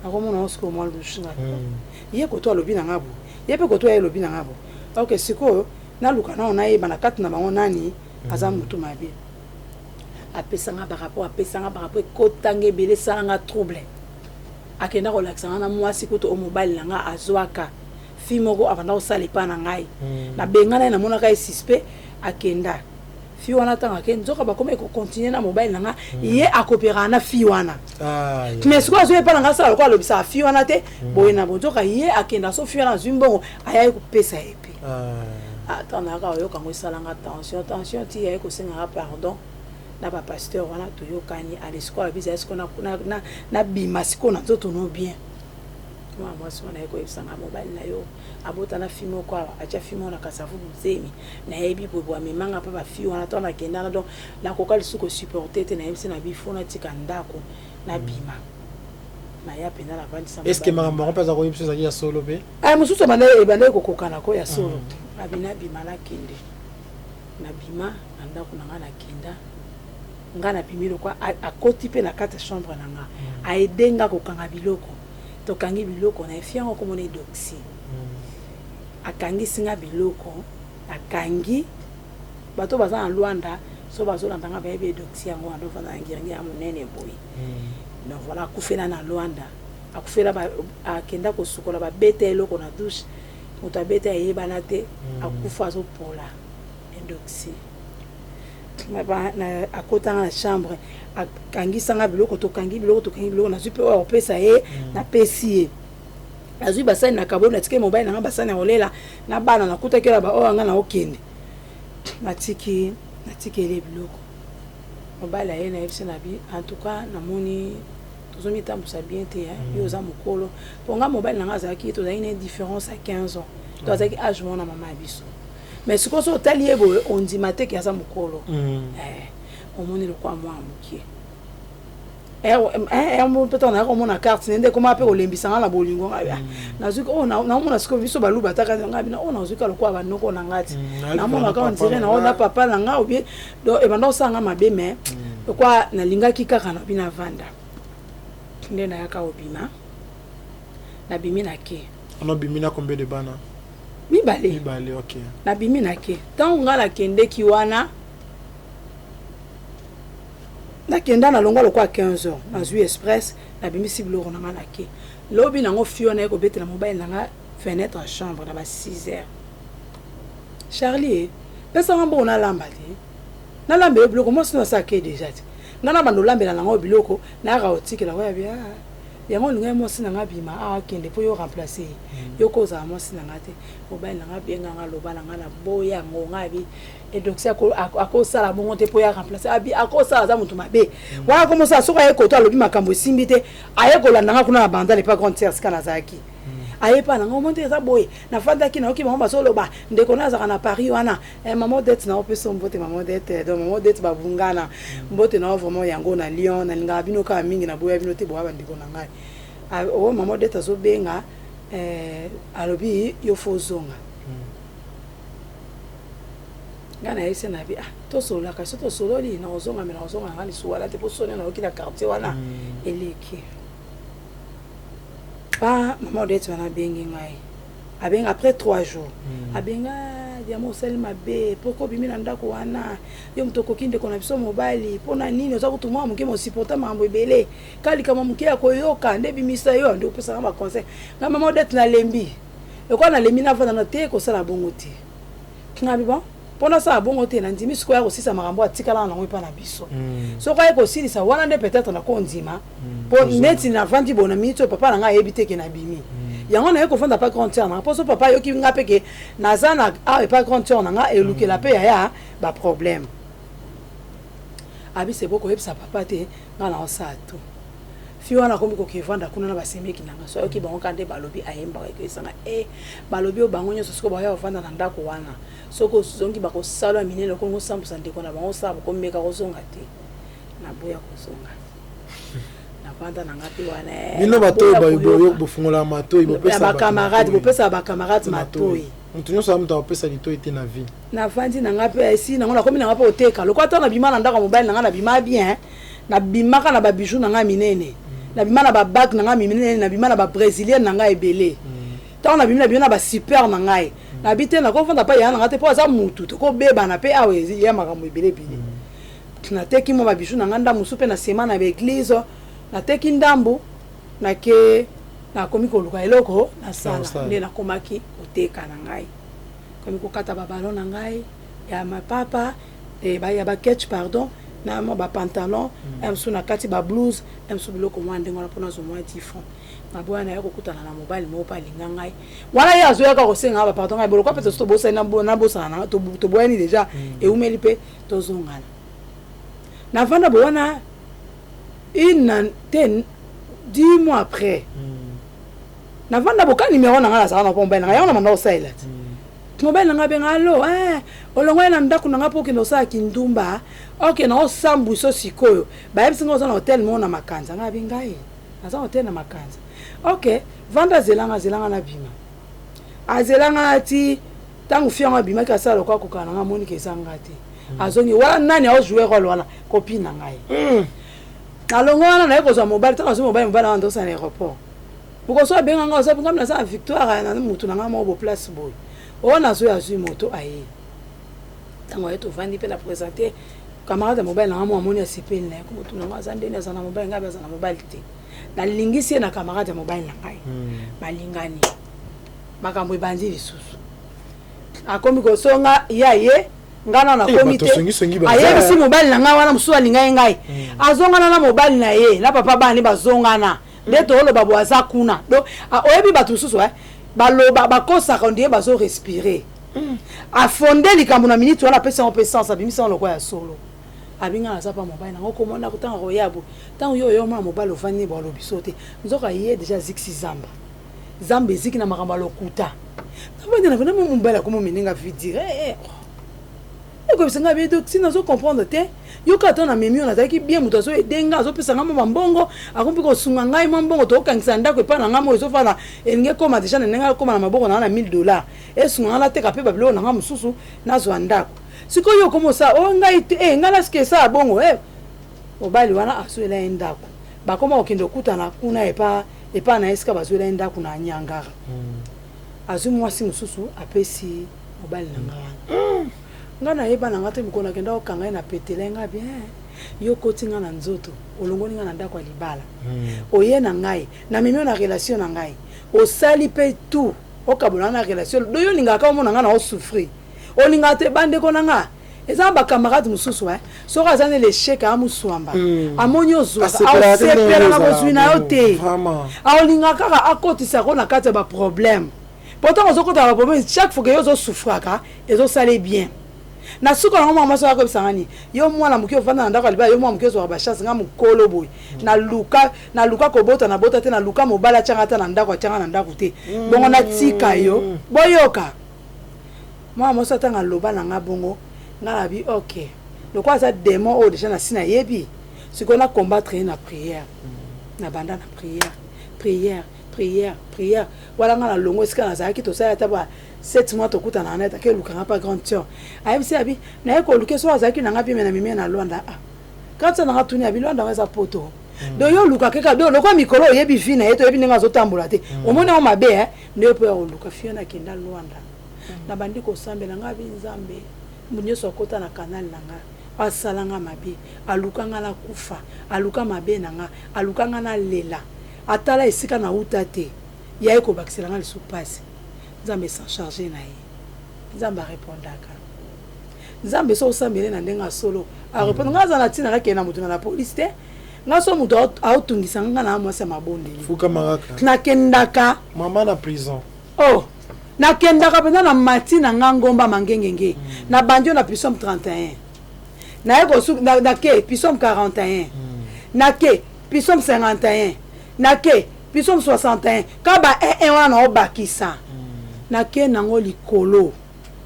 Nakomona osiko mwa lushe nga ye koto alobi na nga bo, ye mpe koto ye alobi na nga bo. Ok, sikoyo naluka nao nayeba na kati na bango nani aza motu mabe. Apesanga barapport, apesanga barapport, ekotanga ebele, esalanga trouble. Akenda kolakisa nga na mwasi kutu oyo mobali na nga azwaka, fille moko abanda kosala epa na ngai. Nabengana ye, namonaka ye suspect. Akenda fille wana, ntango ake, nzoka bakomi ekocontinue na mobali na nga, ye akopéraka na fille wana. Mais sikoyo azwi epa na nga, asala lokola alobisaka fille wana te boye na bo, nzoka ye akenda. So fille wana azwi mbongo, ayaki kopesa ye mpe. Ntango nayaka oyoka yango, esalanga tension, tension ti yaye kosengaka pardon na bapasteur wana. Toyokani, ale sikoyo alobi zali sikoyo nabima sikoyo na nzoto no bien. Mwana mwasi wana aye koyebisanga: "Mobali na yo abota na fille moko awa, atya fille moko na Kasavubu zemi, nayebi boye amemanga mpe bafille wana." Ntango nakendana, donc nakoka lisusu kosupporte te, nayebisi na bifo natika ndako, nabima, naya mpenza navandisa. Est ce que makambo yango mpe aza koyebisa ezalaki ya solo mpe? Mosusu ebandaki kokokana ko ya solo. Abi nabima nakende. Nabima na ndako na nga nakenda. Nga nabimi lokwa akoti mpe na kati ya chambre na nga. Aide nga kokanga biloko. Tokangi biloko na ye fiango komona edoxi. Akangisi nga biloko. Akangi bato baza na Luanda so bazolanda nga bayebi edoxi yango wana ofanda na ngiringi ya monene boye. Donc voilà, akufela na Luanda. Akufela ba, akenda kosukola babeta eloko na douche. Moto abeta eyebana te. Akufa azopola edoxi. Akotanga na chambre, akangisanga biloko, tokangi biloko, tokangi biloko, nazwi mpe oyo akopesa ye, napesi ye. Nazwi basani na kaboli, natikeli mobali na nga basani ya kolela na bana, nakutaki oyo baoyo nga naokende. Natiki, natikeli ye biloko. Mobali aye, nayebisi na bi, en tout cas namoni tozomitambusa bien te, yo oza mokolo. Mpo nga mobali na nga azalaki, tozalaki na différence ya 15 ans. To azalaki âge moko na mama ya biso. Mais sikoyo so otali ye boye, ondima te ke aza mokolo. Omoni lokwa mwa mokie. Mpe ntango nayaka komona carte nde ekoma mpe kolembisa nga na bolingo ngai nazwi oyo naomona sikoyo biso baluba ataka ngai bina oyo nazwi ka lokola banoko na ngai ti namonaka on dirait nao na papa na ngai obie donc ebanda kosala nga mabe, mais lokwa nalingaki kaka na bina vanda nde nayaka obima, nabimi na ke. Ono bimi na combien de bana? Mibale. Mibale, ok. Nabimi na ke. Ntango ngai nakendeki wana, nakenda nalongwa lokwa 15 heures, nazwi express, nabimisi biloko na ngai, nake. Lobi nango fille wana ye kobetela mobali na nga fenêtre ya chambre na ba 6 heures: "Charlie, pesanga mbongo nalamba te, nalamba yo biloko." Mwasi no asala ke déjà te, nga na bando olambela nango biloko, nayaka kotikela oya bia yango. Olingai mwasi na nga bima awa, akende mpo yo remplace ye, yo ko ozala mwasi na nga te. Mobali na nga benganga, aloba na nga na boya yango. Nga abi edoxi akosala bongo te mpo ya remplace. Abi akosala, aza moto mabe wana, komosala. Soki aye koto, alobi makambo esimbi te, aye kolanda nga kuna na Bandal epa grande sœur sika nazalaki. Aye pa nanga, omo nde eza boye, nafandaki, nayoki bango bazoloba ndeko na azalaka na Paris wana, mama Odette. Na opesa mbote mama Odette. Donc mama Odette babungana, mbote na vraiment yango na Lyon. Nalingaka bino kaka mingi, naboya bino te, boya bandeko na ngai. Oyo mama Odette azobenga, alobi yo fo ozonga. Ngai nayebisi na bi: "Ah, tosololaka so tosololi, na kozonga me na kozonga na ngai lisusu wana te, mpo soni nayoki na quartier wana eleki." Pa mama Odette wana abengi ngai, abengi après 3 jours, abenga: "Diama, osali mabe poko obimi na ndako wana. Yo moto okoki ndeko na biso mobali, mpona nini? Oza kutu mwa moke, mosupporta makambo ebele, ka likambo moke ya koyoka nde ebimisa yo nde opesaka baconseil." Ngai: "Mama Odette, nalembi, lokola nalembi navanda na te, kosala bongo te." Ngabi: "Bon, mpo nasala bongo te, nandimi sikoyo ya kosilisa makambo atikalaka nango epa na biso. Soki aye kosilisa wana nde peut-être nakondima, mpo neti navandi boye na miniti oyo, papa na ngai ayebi te ke nabimi yango, naye kofanda pa grande sœur na nga, mpo so papa ayoki nga mpe ke naza na awa epa grande sœur na nga, elukela mpe yaya baproblème." Abi sebo koyebisa papa te, nga na osala to fi wana akomi kokevanda kuna na basemeki na nga. So ayoki bango kaka nde balobi, ayembaka ekoyesanga e balobi oyo bango nyonso sikoyo baya kovanda na ndako wana. Soki ozongi, bakosala minene, okomi kosambusa ndeko na bango, osala bokomeka kozonga te. Naboya kozonga, navanda na nga mpe wana. Bino bato oyo bofungolaka matoi, bacamarade, bopesaka bacamarade matoi. Moto nyonso aza moto akopesa litoi te na vie. Navandi na nga mpe esi nango, nakomi na nga mpe oteka lokola ntango nabima na ndako ya mobali na nga, nabima bien, nabimaka na babiju na ngai minene, nabima na babague na ngai minene, nabima na babrésilienne na ngai ebele. Ntango nabimi, nabima na basuper na ngai. Nabi te nakovanda mpa yaya na ngai te, mpo aza mutu, tokobebana mpe awa ya makambo ebele ebele. Nateki mwa babiju na ngai ndambu mosusu mpe na nsima na baeglise nateki ndambu, nake nakomi koluka eloko nasala. Nde nakomaki koteka na ngai, komi kokata baballon na ngai ya mapapa, ya baketch, pardon, na mwa bapantalon ya mosusu na kati, bablouse ya mosusu, biloko mwa ndenge wana, mpona azwa mwa 10 francs. Naboya na ye kokutana na mobali moko mpe alinga ngai wana. Ye azoyaka kosenga bapardon, ngai bolokwa mpe tosi tobosani, nabosana nanga, toboyani déjà, eumeli mpe tozongana. Navanda bo wana une te 10 mois après, navanda boka numéro na ngai nazala na mpo mobali na ngai yango na manda kosalela ti mobali na ngai abenga: "Alo, olongwai na ndako na ngai mpo okende osala kindumba, okende osambwiso. Sikoyo bayebisi ngai oza na hotel moko na Makanza." Ngai abi: "Ngai naza hotel na Makanza? Ok, vanda, azelanga, azelanga, nabima." Azelanga ti Ntango fille yango abimaki, asala lokola kokana na ngai, amoniki eza nga te. Azongi wana, nani aojoue role wana? Copine na ngai. Nalongo wana, naye kozwa mobali. Ntango azwi mobali, mobali wana ndosala na aéroport. Mokoso abenga nga, oza ngami, naza na Victoire na mutu na ngai moko bo place boye. Oyo nazwi, azwi moto, aye. Ntango aye, tovandi mpe na présente camarade ya mobali na nga. Mo amoni, asepeli na ye. Ko motu na nga aza ndeni, aza na mobali? Ngai aza na mobali te. Nalingisi ye na camarade ya mobali na ngai, balingani. Makambo ebandi lisusu, akomi kosonga ya ye. Ngai nano nakomi bato te. songisongi baza. Ayebisi mobali na ngai wana mosusu alinga ye. Ngai azongana na mobali na ye na papa bana, bazongana nde tooloba bo aza kuna. Donc oyebi bato mosusu baloba, bakosaka, on dirait bazo respirer. Afonde likambo na minute wana, apesi yango mpe sens, abimisi yango lokola ya solo. Abinga naza pa mobali nango, komona ntango koya boye, ntango yo oyo omona mobali ofandi, balobi so te, nzoka ye déjà azikisi zamba, zamba eziki na makambo ya lokuta. Navandi na mobali, akoma omenenga vie dire ekobisa ngai be. Si nazo comprendre te, yoka, ata namemi yo, nazalaki bien, moto azoede nga, azopesa ngai mwa bambongo, akomi mpe kosunga ngai mwa mbongo, tokokangisa ndako epai na ngai mo ezofanda, elingi ekóma déjà na ndenge akóma na maboko na nga na 1000 $, esunga ngai nateka mpe babiloko na ngai mosusu, nazwa ndako. Sikoyo okoma osala o ngai te, ngai nasika esala bongo. Mobali wana azwela ye ndako, bakoma kokende kokutana kuna epa na esika bazwela ye ndako na Nyangara. Azwi mwasi mosusu, apesi mobali na nga wana. Nga nayeba na nga te. Mokolo nakenda kokanga ye na petele, nga bien, yo koti nga na nzoto, olongoli nga na ndako ya libala, oye na ngai, namemi yo na relation na ngai, osali mpe tout okabola na relation. Do yo olingaka omona nga na osouffrir, olingaka te. Bandeko na nga, eza na bacamarade mosusu, soki aza na l'échec, amuswamba, amoni ozwaka, asepela na bozwi na yo te, aolingaka kaka akotisako na kati ya baproblème. Pourtant ozokota na baproblème chaque fois ke yo ozosouffraka, ezosala bien. Na suka nango, mwana mwasi akoyebisanga nini? Yo mwana moke ovanda na ndako ya libala, yo mwana moke ozwaka bachance. Nga mokolo boye, naluka, naluka kobota, nabota te, naluka mobali atianga ata na ndako, atianga na ndako te. Bongo natika yo. Boyoka, mwana mwasi atanga aloba na nga bongo, nga na bi ok, lokola aza démon oyo déjà nasi nayebi, sikoyo na combattre ye na prière. Na banda na prière, prière, prière, prière. Wala nga na longo esika nazalaki, tosali ata ba 7 mois, tokutana na ake elukanga mpa grande sœur. Ayebisi abi naye koluka so azalaki nanga bien, me na mimie na Lwanda. Ah, grande sœur nanga tuni, abi Lwanda ngo eza poto. Donc yo oluka kaka do lokola mikolo oyebi vie na ye, toyebi ndenge azotambola te, omoni yango mabe nde yo mpo ya koluka fio. Nakenda Lwanda, nabandi kosambela. Nga abi Nzambe, nyonso akota na canal na nga, asala nga mabe, aluka nga nakufa, aluka mabe na nga, aluka nga nalela, atala esika nauta te, ya ye kobakisela nga lisusu mpasi. Nzambe s'en charge na ye. Nzambe arépondaka. Nzambe so osambele na ndenge ya solo, arépondre. Nga aza na ntina nakende na motu na la polise te. Nga so moto aotungisa nga, na mwasi ya mabondeli. Fukama kaka. Nakendaka. Mama na prison. Oh, nakendaka mpenza na mati na nga ngomba mangengenge, na bandi oyo na psaume 31, naye kosu nake psaume 41, nake psaume 51, nake psaume 61, ka ba 1 wana naobakisa, nake nango likolo.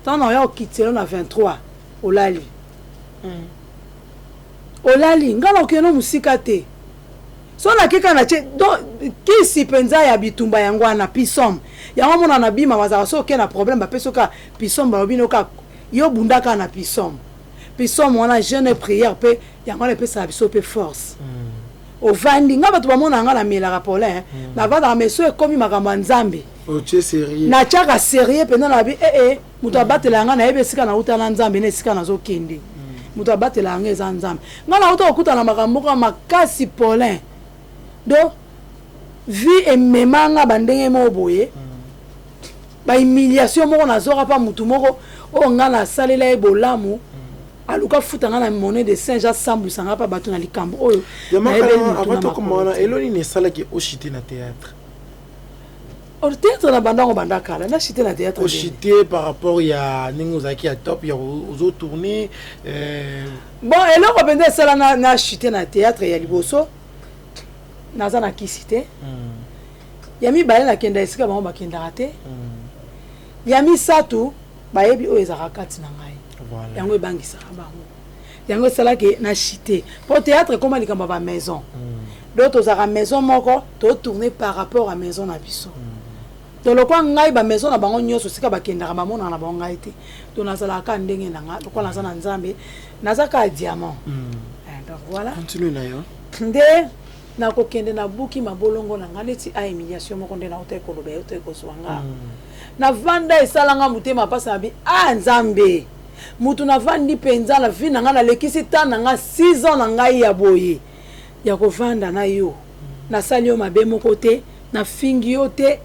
Ntango na oya okitelo na 23, olali, olali. Nga na okende mosika te, so nakeka na tie. Donc kisi mpenza ya bitumba yango wana, psaume yango. Mona na bima bazalaka, so oke na problème, bapesi oka psaume, balobi noka yo bunda kaka na psaume. Psaume wana, jeûne et prière mpe yango wana epesaka biso mpe force. Ovandi, nga bato bamona nga namelaka polin, navandaka, mais so ekomi makambo ya Nzambe, otie sérieux. Natiaka sérieux mpenza. Na bi ee moto abatela nga, nayebi esika nauta na Nzambe na esika nazokende. Moto abatela nga eza Nzambe. Nga nauta kokutana makambo moko ya makasi, polin. Donc vie emema nga bandenge moko boye, bahumiliation moko nazwaka mpa motu moko oyo nga nasalela ye bolamu, aluka futa nga na monnaie de singe, asambwisa nga mpa bato na likambo oyo nayebeli motu na avant tokoma makolo wana, te. Elo nini esalaki ochite na théâtre? Or, théâtre na bandango banda kala, nachite na théâtre ndenge. Ochite par rapport ya ndenge ozalaki ya top, ya ozotourne Bon, eloko mpenza esala na chute na théâtre, ya liboso, naza na kisi te. Ya mibale, nakenda esika bango bakendaka te. Ya misato, bayebi oyo ezalaka kati na ngai. Yango ebangisaka bango, yango esalaki na chute, mpo théâtre ekóma likambo ya bamaison. Donc tozalaka maison moko, totourne par rapport à maison na biso. Donc lokwa ngai bamaison na bango nyonso esika bakendaka bamonaka na bango ngai te. Donc nazalaka kaka ndenge na nga, lokola naza na Nzambe, naza kaka diamant. Donc voilà. Continue na yo. Nde nakokende, nabuki mabolongo na nga neti a humiliation moko nde nauta koloba, euta kozwa nga. Navanda, esalanga motema mpasi na bi a Nzambe. Mutu navandi mpenza na vie na ngai, nalekisi ta na nga 6 ans na ngai ya boye ya kovanda na yo, nasali yo mabe moko te, nafingi yo te,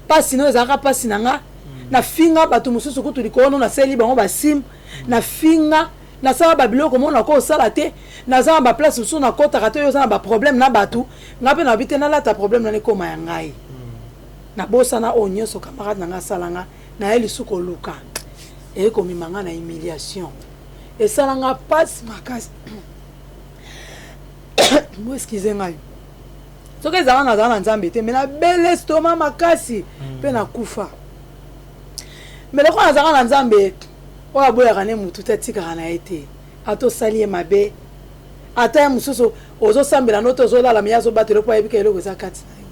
mpasi no ezalaka mpasi na nga. Nafinga bato mosusu kutu likolo no, nasali bango basime, nafinga, nasala babiloko moko nakosala te. Naza na baplace mosusu nakɔtaka te. Oyo oza na baproblème na bato, nga mpe nabi te nalata problème nana ekóma ya ngai. Nabosana oyo nyonso camarade na nga asalanga, naye lisu koluka eye komema nga na humiliation. Esalanga mpasi makasi. Bo excuse ngai soki ezalaka nazala na Nzambe te, me nabele estomac makasi mpe nakufa. Me lokola nazalaka na Nzambe oyo aboyaka ne mutu te, atikaka na ye te, ata osali ye mabe, ata ye mosusu ozosambela no te, ozolala, me ye azobatela mpo ayebika eloko eza kati na yo.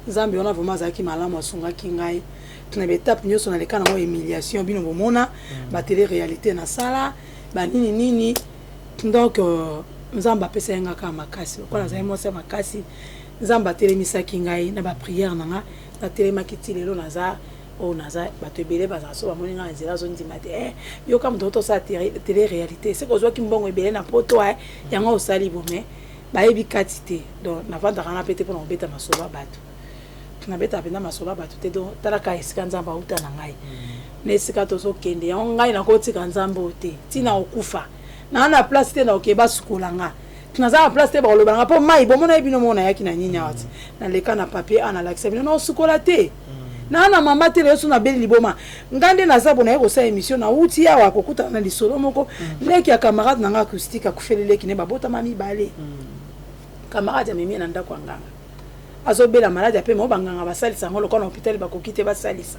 Nzambe wana vraiment azalaki malamu, asungaki ngai na baétape nyonso naleka nango humiliation. Bino bomona batélé réalité nasala banini nini. Donc Nzambe apesaki nga kaka makasi. Lokola nazali mwasi ya makasi, Nzambe atelemisaki ngai na baprière na nga, natelemaki ti lelo naza oyo naza. Bato ebele bazala so bamoni ngai na nzela, azondima te. Yoka moto tosala télé réalité, seke ozwaki mbongo ebele na poto, yango osali bo, mais bayebi kati te. Donc navandaka na mpe te mpona kobeta masolo ya bato, nabetaka mpenza masolo ya bato te. Donc talaka esika Nzambe auta na ngai na esika tozokende yango. Ngai nakotika Nzambe oyo te ntina kokufa. Naa na place te, nakoke basukola nga, naza na place te, bakoloba nanga mpo mai bomona ye. Bino moko nayaki na nini awa ti naleka na papier a nalakisa bino, naosukola te, naa na mama te. Lelo so nabeli liboma, nga nde naza bo naye kosala émission, nauti awa kokutana na lisolo moko. Leki ya camarade na nga acoustique akufeli leki ne, babotama mibale. Camarade amemi ye na ndako ya nganga, azobela maladi ape mao. Banganga basalisa yango lokola na hôpital bakoki te basalisa.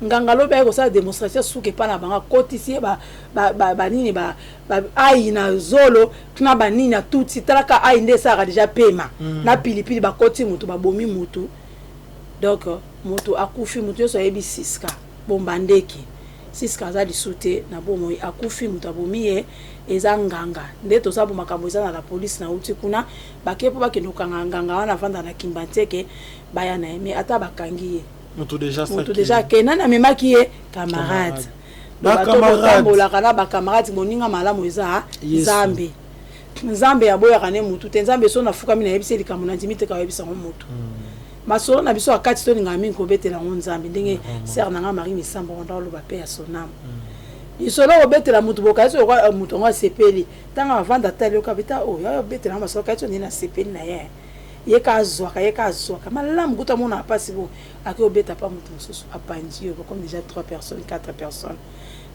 Nganga alobi aye kosala démonstration suka epai na bango, akotisi ye banini, ai na zolo na banini, atuti. Talaka ai nde esalaka déjà pema na pilipili, bakoti motu, babomi motu. Donc motu akufi, motu nyonso ayebi Siska Bombandeki. Siska aza lisu te na bomoi, akufi. Moto abomi ye eza nganga. Nde toza bo makambo eza na la police. Nauti kuna, bake mpo bakende kokanga nganga wana avanda na Kimbantieke, baya na ye. Mais ata bakangi ye, moto déjà moto déjà akei. Nani amemaki ye? Camarade. Bato botambolaka na bacamarade, moninga malamu eza Nzambe. Nzambe aboyaka ne mutu te. Nzambe so nafukami, nayebisi likambo, nandimi te ka oyebisa yango mutu. Masolo na biso akati, tolingaka mingi kobetela yango Nzambe, ndenge sœur na nga Marie Misambo onda oloba mpe ya sonamu. Lisolo kobetela mutu, bokaisi mutu yango asepeli. Ntango avanda atali, yoka bita oyo ayo obetela yango masolo, kaisi nini, asepeli na ye. Ye ka azwaka, ye ka azwaka malamu kuta amona mpasi bo ake obeta pa moto mosusu, apanzi yo, comme déjà 3 personnes, 4 personnes.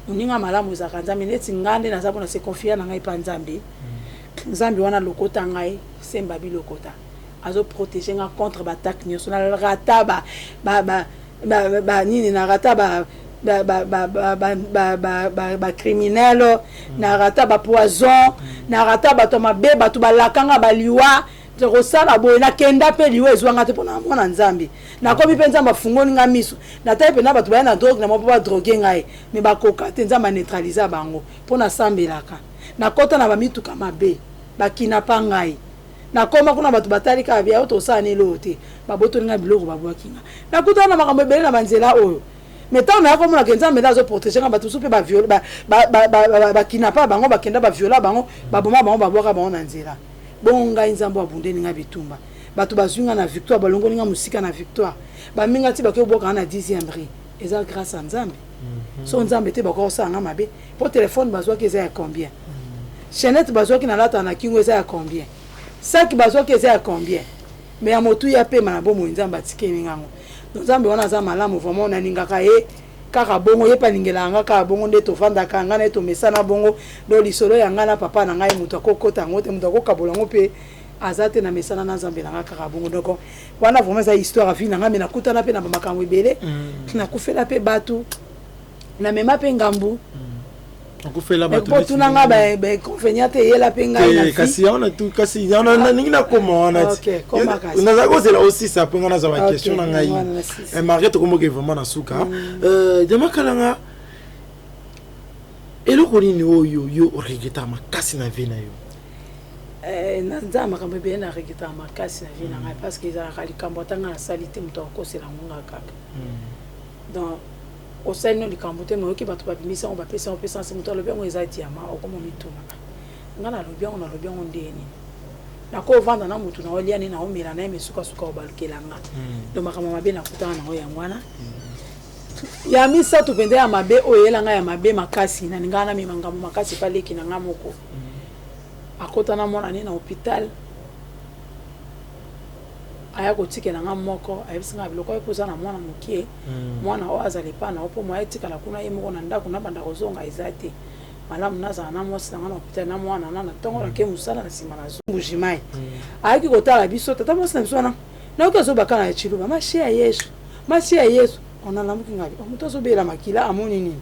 Moninga malamu ezalaka Nzambe. Neti nga nde naza mpona se confier na ngai mpa Nzambe. Nzambe wana lokota ngai semba bilokota, azoprotege nga contre baattaque nyonso. Na rata banini, na rata bacriminel, na rata bapoison, na rata bato ya mabe, bato balakanga baliwa kosala boye. Nakenda mpe liwa ezwanga te mpona mwana Nzambe. Nakomi mpe Nzambe afungoli nga miso, natali mpenza bato baya na drogue na mpo badrogue ngai, me bakoka te. Nzambe aneutralise bango mpo nasambelaka. Nakɔta na bamituka mabe, bakinapa ngai, nakoma kuna, bato batali kaka bia oyo tosala na eloko te, babotoli ngai biloko, babwaki nga. Nakutana na makambo ebele na banzela oyo, mais ntango naya komonaka Nzambe nde azoprotege nga. Bato mosusu mpe bakinapa bango, bakenda, baviola bango, baboma bango, babwaka bango na nzela. Bongo ngai, Nzambe abundeli ngai bitumba, bato bazwi ngai na victoire, balongoli ngai mosika na victoire, baminga ti bakoki kobwaka ngai na 10e rue. Eza grâce ya Nzambe. So Nzambe te, bakoki kosala ngai mabe, mpo telefone bazwaki eza ya combien? Chaînette bazwaki nalataka na kingo eza ya combien? Saki bazwaki eza ya combien? Mais ya motuya pema na bomoi, Nzambe atikeli ngango. Nzambe wana aza malamu vraiment, nalingaka ye kaka bongo, ye mpe alingelaka nga kaka bongo. Nde tovandaka ngai na ye, tomesana bongo. Donc lisolo ya ngai na papa na ngai, moto akokota yango te, moto akokabola yango mpe aza te. Na mesana na Nzambe na ngai kaka bongo. Donc wana vraiment eza histoire ya vie na ngai. Me nakutana mpe na bamakambo ebele, nakufela mpe bato, namema mpe ngambu. Akufela bato. Po tuna nga ba inconvénient te eyela mpe ngai na vie. Kasi yango na tu kasi yango na nalingi nakoma wana ti. Ok, koma kasi. Nazali kozela osisa mpo ngai nazwa ba question na ngai. wana nasisa. Eh, Marguerite tokomboke vraiment na suka. Diamant Kalanga, eloko nini oyo yo oregreta makasi na vie na yo? Naza makambo ebele na regretaka makasi na vie na ngai, parce que ezalaka likambo ata ngai nasali te, moto akosela yango nga kaka. Donc osali no likambo te, moyoki bato babimisi yango, bapesi yango pesa nse, moto alobi yango eza diamant. Okoma mitunaka, ngai nalobi yango, nalobi yango nde nini? Nakovanda na motu na olia nde naomela na ye, me sukasuka obalukela nga. Donc makambo mabe nakutana nango yango wana. Ya misato mpenza ya mabe oyo eyela ngai ya mabe makasi, nalingaka namema ngambo makasi epa leki na ngai moko. Akota na mwana ne na hôpital, aya kotikela nga moko, ayebisi nga biloko oyo mpo na mwana mokie, mwana oyo azala epa na yo, mpo moya etikala kuna ye moko na ndako, nabanda kozonga eza te malamu, nazala na mwasi na nga na hôpital na mwana na ntongo nake mosala, na nsima na Mbujimai. Ayaki kotala biso, tata mwasi na biso wana. Nayoki azobaka na Chiluba: "Mashi ya Yesu, mashi ya Yesu." Onalamuki ngai, moto azobela makila amoni nini?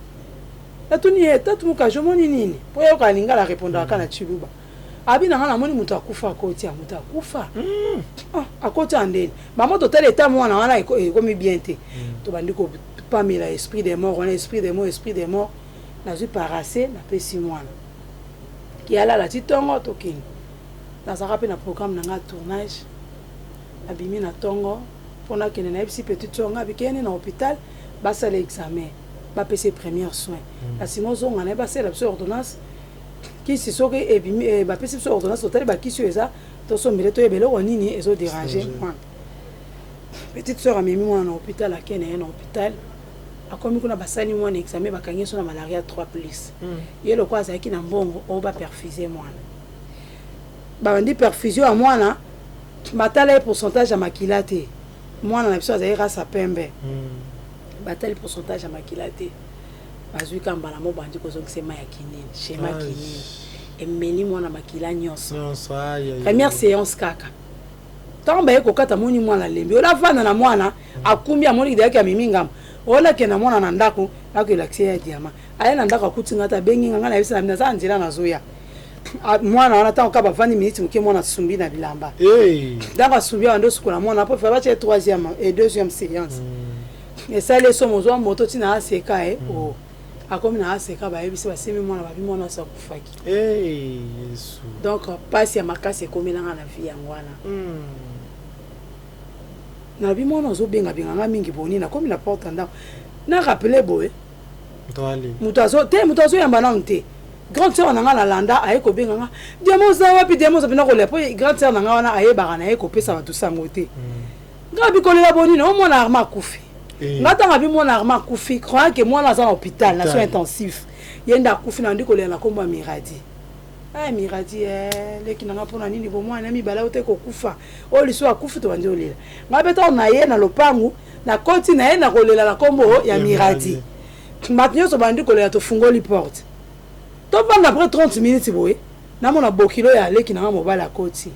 Natuni ye: "Tatu mokaji, omoni nini?" Mpo yoka lingala, arépondaka kaka na Chiluba. Abi na nga: "Namoni moto akufa akoti ya moto akufa." Ah, akoti ya ndeni bango. Totala eta mwana wana ekomi bien te. Tobandi kopamela esprit de mort wana, esprit de mort, esprit de mort. Nazwi paracé, napesi mwana ki alala ti ntongo. Tokende, nazalaka mpe na programme na nga tournage. Nabimi na ntongo mpo nakende, nayebisi petite sœur nga bikende na hôpital, basala examen, bapesa première soin, na nsima ozonga na ye, basala biso ordonnance kisi. Soki ebimi, bapesi biso ordonnance, totali bakisi oyo eza, tosombele, toyeba eloko nini ezodéranger mwana. Petite sœur amemi mwana na hôpital, akende ye na hôpital, akomi kuna, basali mwana examen, bakangi so na malaria 3 plus. Ye lokola azalaki na mbongo oyo, baperfuse mwana, babandi perfusion ya mwana, batala ye pourcentage ya makila te. Mwana na biso azali race ya pembe. Batali pourcentage ya makila te, bazwi ka mbala mo, bandi kozongisa mai ya kinini, schéma kinini emeli mwana makila nyonso. Nyonso, aïe, aïe, Première aïe. séance kaka, ntango baye kokata, moni mwana alembi, ola avanda na mwana, akumbi, amoni deyaki amemi ngambo, olakende na mwana na ndako, nakolakisa ye ya diama. Aye na ndako, akuti nga te, abengi nga, nga nayebisa na naza na nzela, nazoya. Mwana wana, ntango kaka bavandi miniti moke, mwana asumbi na bilamba. Ntango asumbi awa, nde osukola mwana mpo fa batia troisième et deuxième séance. Esali esomo, ozwa moto ntina aseka ye o akomi na aseka, bayebisi, basimi mwana, babi mwana osi akufaki. Hey, Yesu. Donc mpasi ya makasi ekomelanga na vie yango wana. Nalobi mwana ozobengabenga nga mingi boni, nakomi na porte ya ndako, na rappeler boye. Moto ale. Moto azo te, moto azoyamba nanu te. Grande sœur na nga nalanda, aye kobenga nga: "Diama, oza wapi? Diama, oza mpena kolela." Mpo grande sœur na nga wana ayebaka na ye kopesa bato sango te. Nga bikolela bonini? O mwana Arma akufi. Nga ntango abi mwana Arma akufi, croyant que mwana aza na hôpital na soin intensif, ye nde akufi. Na ndi kolela na nkombo ya Miradi. Ay, Miradi, leki na nga, mpona nini bomwana mibale oyo te kokufa, oyo liso akufi? Tobandi olela. Nga mpe ntango na ye na lopangu, nakoti na ye na kolela na nkombo ya Miradi, bato nyonso bandi kolela. Tofungoli porte, tovanda après 30 minutes boye, namona bokilo ya leki nanga mobali akoti: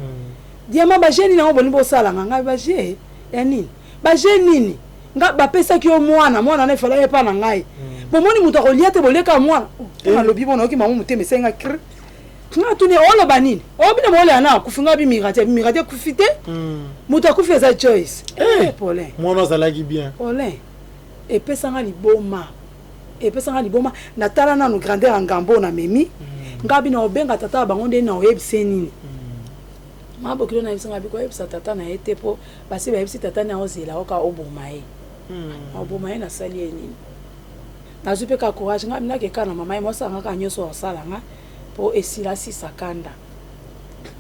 "Diama, baje nini yango bolingi bosalanga ngai? Baje ya nini? Baje nini? Nga bapesaki yo mwana, mwana na efala ye epa na ngai, bomoni moto akolia te, boleka mwana." Oh, nalobi bona oyoki mamo, motema esenga cri. Nga tuni: "Oloba nini? Obina bolela na akufi?" Nga bimirati, bimirati akufi te, moto akufi eza Joyce. Eh, Paulin. Mwana azalaki bien. Paulin, epesanga liboma, epesanga liboma. Natala nanu grandeur ya ngambo oyo namemi. Nga bino obenga tata ya bango nde na oyebise nini? Ma bokilo nayebisanga biko oyebisa tata na ye te, mpo basi bayebisi tata na ozela oka oboma ye, oboma ye. Nasali ye nini? Nazwi mpe ka courage, nga binaki kaka na mama ye mwasala kaka nyonso asala nga mpo esila sisa kanda.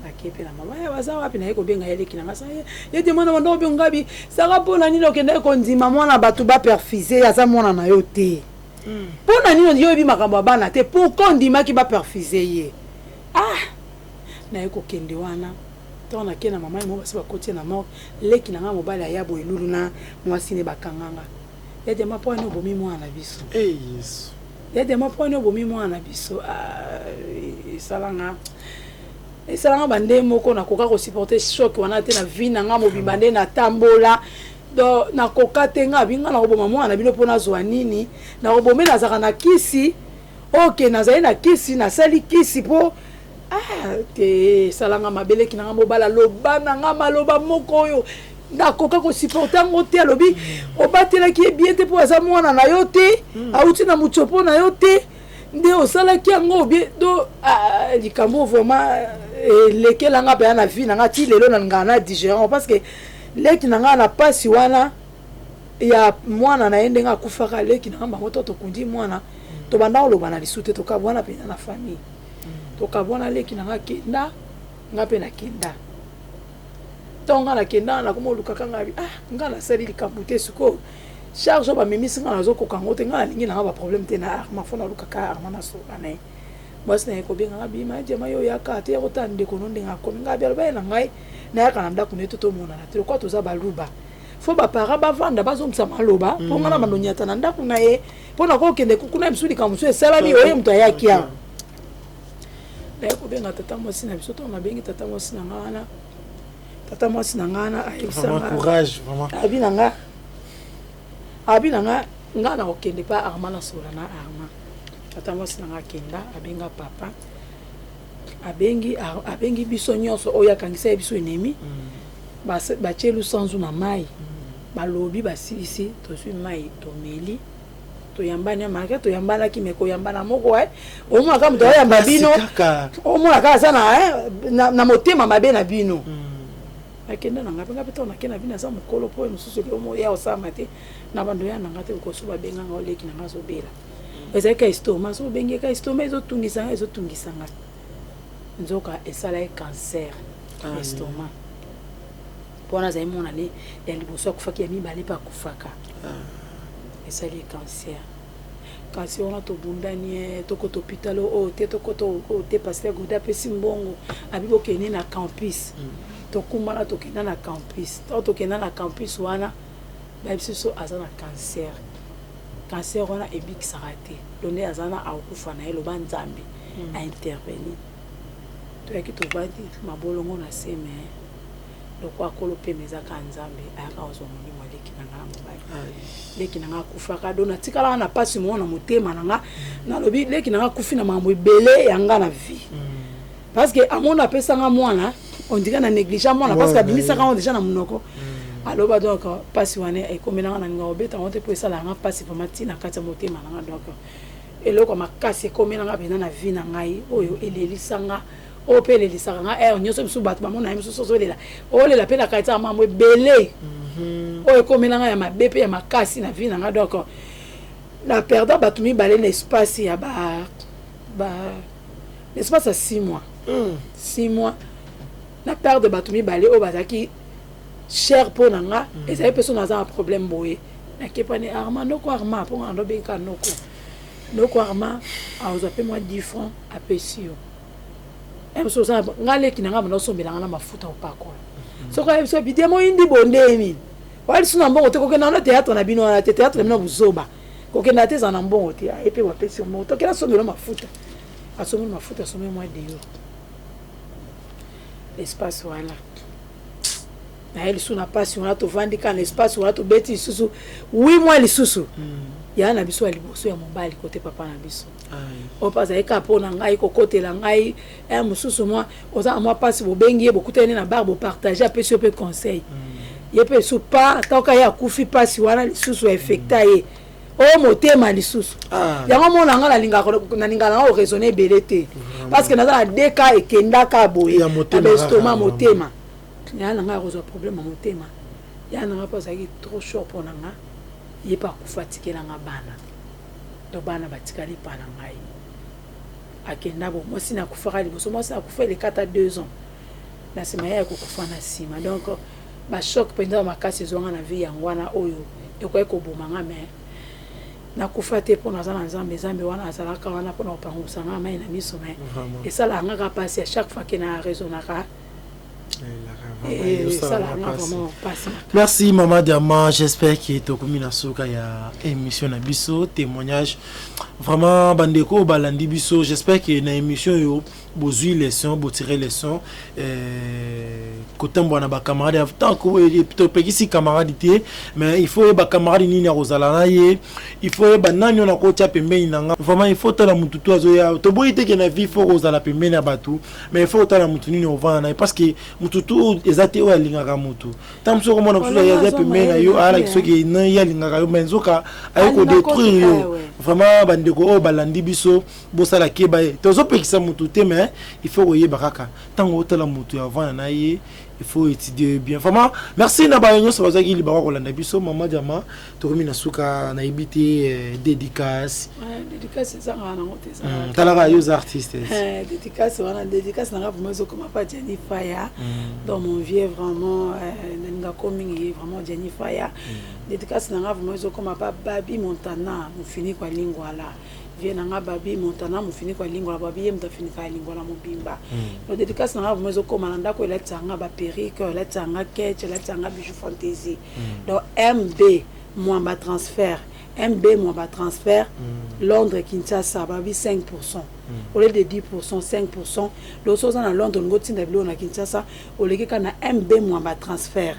Ake mpe na mama ye, baza wapi? Naye kobenga ye leki na nga sa ye te, mwana banda obenga ngabi saka. Mpo na nini okendaki kondima mwana bato baperfuse? Aza mwana na yo te. Mpo na nini? Yo oyebi makambo ya bana te, pourquoi ondimaki baperfuse ye? Ah, naye kokende wana, ntango nake na mama ye moko, basi bakoti ye na morgue. Leki na nga mobali aya boye, lulu na mwasi ne bakanganga ya diama: "Mpo wani obomi mwana na biso? Yesu. Ya diama, mpo wani obomi mwana na biso?" Ah, esalanga, esalanga bande moko nakoka kosupporter choc wana te na vie na nga mobimba. Nde natambola, donc nakoka te. Nga abi: "Nga nakoboma mwana na bino mpo nazwa nini? Nakobome, nazalaka na kisi Ok, nazali na kisi, nasali kisi mpo ah, te esalanga mabe. Leki na nga mobala aloba na nga maloba moko oyo nakoka kosupporter yango te. Alobi obatelaki ye bien te mpo aza mwana na yo te, awuti na motsopo na yo te, nde osalaki yango bien. Do ah, likambo vraiment elekelanga mpenza na vie na nga ti lelo, nalingaka na digérer, parce que leki na nga na mpasi wana ya mwana na ye, ndenge akufaka leki na nga, bango to tokundi mwana, tobanda koloba na lisu te. Tokabwana mpenza na famille, tokabwana. Leki na nga akenda, nga mpe nakenda. Ntango nga nakenda, nakoma olukaka nga bi ah, nga nasali likambo te. Sikoyo charge oyo bamemisi nga, nazokoka yango te. Nga nalingi nanga baproblème te na Arma, fo nalukaka Arma, nasoka na ye. Mwasi na ye kobenganga bima diama, yo oyaka te ya kotala ndeko no ndenge akomi. Ngai abi aloba ye na ngai, nayaka na ndako na ye to tomonana te. Lokwa toza baluba, fo baparent bavanda, bazongisa maloba mpo nga na bandonyata na ndako na ye, mpo na kokende kuna biso likambo mosusu esalami, oye moto ayaki awa. Naye kobenga tata mwasi na biso. Ntango nabengi tata mwasi na nga wana, tata mwasi na nga wana ayebisanga, abi na nga, abi na nga, nga na kokende mpa Arma, nasola na Arma. Tata mwasi na nga akenda, abenga papa, abengi, abengi biso nyonso oyo akangisa ye biso ennemi. Batie lusanzu na mai, balobi basilisi, tozwi mai, tomeli, toyambani. Malgré toyambanaki, me koyambana moko omonaka moto aoyamba bino, omonaka aza na motema mabe na bino. Nakenda na nga mpe nga mpe ntango nakenda bino, aza mokolo mpo oyo mosusu ya osalama te na bando ya na nga te. Koso babenganga, oleki na nga azobela, ezalaki ka estomac. So obengi ka estomac, ezotungisa nga, ezotungisa nga, nzoka esala ye cancer estomac. Mpo wana azali mwana ne ya liboso akufaki, ya mibale mpe akufaka, esali ye cancer. Kasi wana tobundani ye, tokota hôpital oyo te, tokota oyo te. Pasteur Gode apesi mbongo, abi bokende na campus. Tokumbana, tokenda na campus. Ntango tokenda na campus wana, bayebisi biso aza na cancer. Cancer wana ebikisaka te, do nde aza na akokufa na ye. Loba Nzambe aintervenir. Toyaki, tovandi mabolongo na se, me lokwa akolo pema, eza kaka Nzambe ayaka kozwa molimo aleki na nga na mobali. Leki na nga akufaka, do natikalaka na mpasi moko na motema na nga. Nalobi leki na nga akufi na makambo ebele ya nga na vie, parce que amona apesanga mwana, on dirait na néglige mwana, parce que abimisaka ngo déjà na monoko, aloba. Donc mpasi wana ekomelanga, na ninga kobeta yango te, mpo esalaka nga mpasi vraiment ntina kati ya motema na nga. Donc eloko makasi ekomelanga mpenza na vie na ngai, oyo elelisanga, oyo mpe elelisaka nga heure nyonso. Mosusu bato bamona ye mosusu ozolela, olela mpe na kati ya mambo ebele oyo ekomelanga ya mabe mpe ya makasi na vie na nga. Donc na perda bato mibale na espace ya ba espace ya 6 mois. 6 mois na perdre bato mibale oyo bazalaki cher mpo na nga. Ezali mpe so naza na problème boye, nakepani Arma, noko Arma, mpo nga ndobenga noko, noko Arma azwa mpe mwa 10 francs, apesi yo. Biso oza nga leki na nga, banda osombelanga na mafuta opakola. Soki ayebi so bidie moyindi bondeni wali so na mbongo te, kokenda na théâtre na bino wana te, théâtre na bino buzoba, kokenda te, ezala na mbongo te. Aye mpe bapesi yo mbongo, tokenda sombelo mafuta, asombeli mafuta, asombeli mwa deo. Espace wana naye lisusu na mpasi wana, tovandi kaka na espace wana, tobeti lisusu 8 mois lisusu. Ya na biso ya liboso ya mobali, kote papa na biso oyo mpe azali kaka mpo na ngai kokotela ngai ya mosusu. Mwa oza na mwa mpasi, bobengi ye, bokutani na bar, bopartage, apesi yo mpe conseil. Ye mpe lisusu pa ntango ye akufi, mpasi wana lisusu affecta ye oyo motema lisusu. Yango mona nga nalingaka nanga oraisonne ebele te, parce que naza na deka ekendaka boye na baestomac, motema ya na ngai akozwa problème ya motema. Ya na ngai mpo azalaki trop short mpo na nga, ye mpe akufa, atikelanga bana. To bana batikali pa na ngai. Akenda bo mwasi na akufaka liboso, mwasi na akufa eleka ata 2 ans na nsima ya kokufa na nsima. Donc bachoc mpenza makasi ezwanga na vie, yango wana oyo ekoki koboma nga, mais nakufa te mpo naza na Nzambe. Nzambe wana azalaka wana mpona kopangusa nga mai na miso, mais esalaka nga kaka mpasi ya chaque fois ke na raisonnaka. Esalaka vraiment mpasi. Merci, Mama Diamant. J'espère que tokomi na suka ya émission na biso, témoignage. Vraiment, bandeko balandi biso, j'espère que na émission yo bozwi leçon, botire leçon. Kotambola na bacamarade, tant topekisi camarade te, mais il faut yeba camarade nini akozala na ye, il faut yeba nani oyo nakotia pembeni na nga. Vraiment, il faut tala mutu to azoya. Toboyi te ke na vie faut kozala pembeni ya bato, mais il faut otala mutu nini ovanda na ye, parce que mutu tu eza te oyo alingaka mutu. Ntango mosusu okomona mosusu aza pembeni na yo, ayalaki soki ye alingaka yo, mais nzoka aye kodétruire yo. Vraiment, bandeko oyo balandi biso, bosala keba ye. Tozopekisa mutu te, mais il faut koyeba kaka ntango otala mutu ya ovanda na ye, il faut étudier bien. Vraiment, merci na bayo nyonso bazwaki libaka kolanda biso. Mama Diama, tokomi na suka. Nayebi te, dédicace? Dédicace ezangaka nango te. Talaka, yo oza artiste. Dédicace wana, dédicace nanga vraiment ezokoma pa Jenny Faya, donc mon vieux. Vraiment nalingako mingi ye, vraiment Jenny Faya. Dédicace nanga vraiment ezokoma pa Babi Montana, mofiniko ya Lingwala, vieux nanga Babi Montana, mofiniko ya Lingwala. Babi ye moto afinika ya Lingwala mobimba. Donc dédicace nanga vraiment ezokoma na ndako elatisanga baperruque, elatisanga ketch, elatisanga bijou fantaisie, donc MB Mwamba Transfert, MB Mwamba Transfert, Londres Kinshasa. Babi 5 au lieu de 10, 5. Donc so oza na Londres, olingi otinda biloko na Kinshasa, oleki kaka na MB Mwamba Transfert,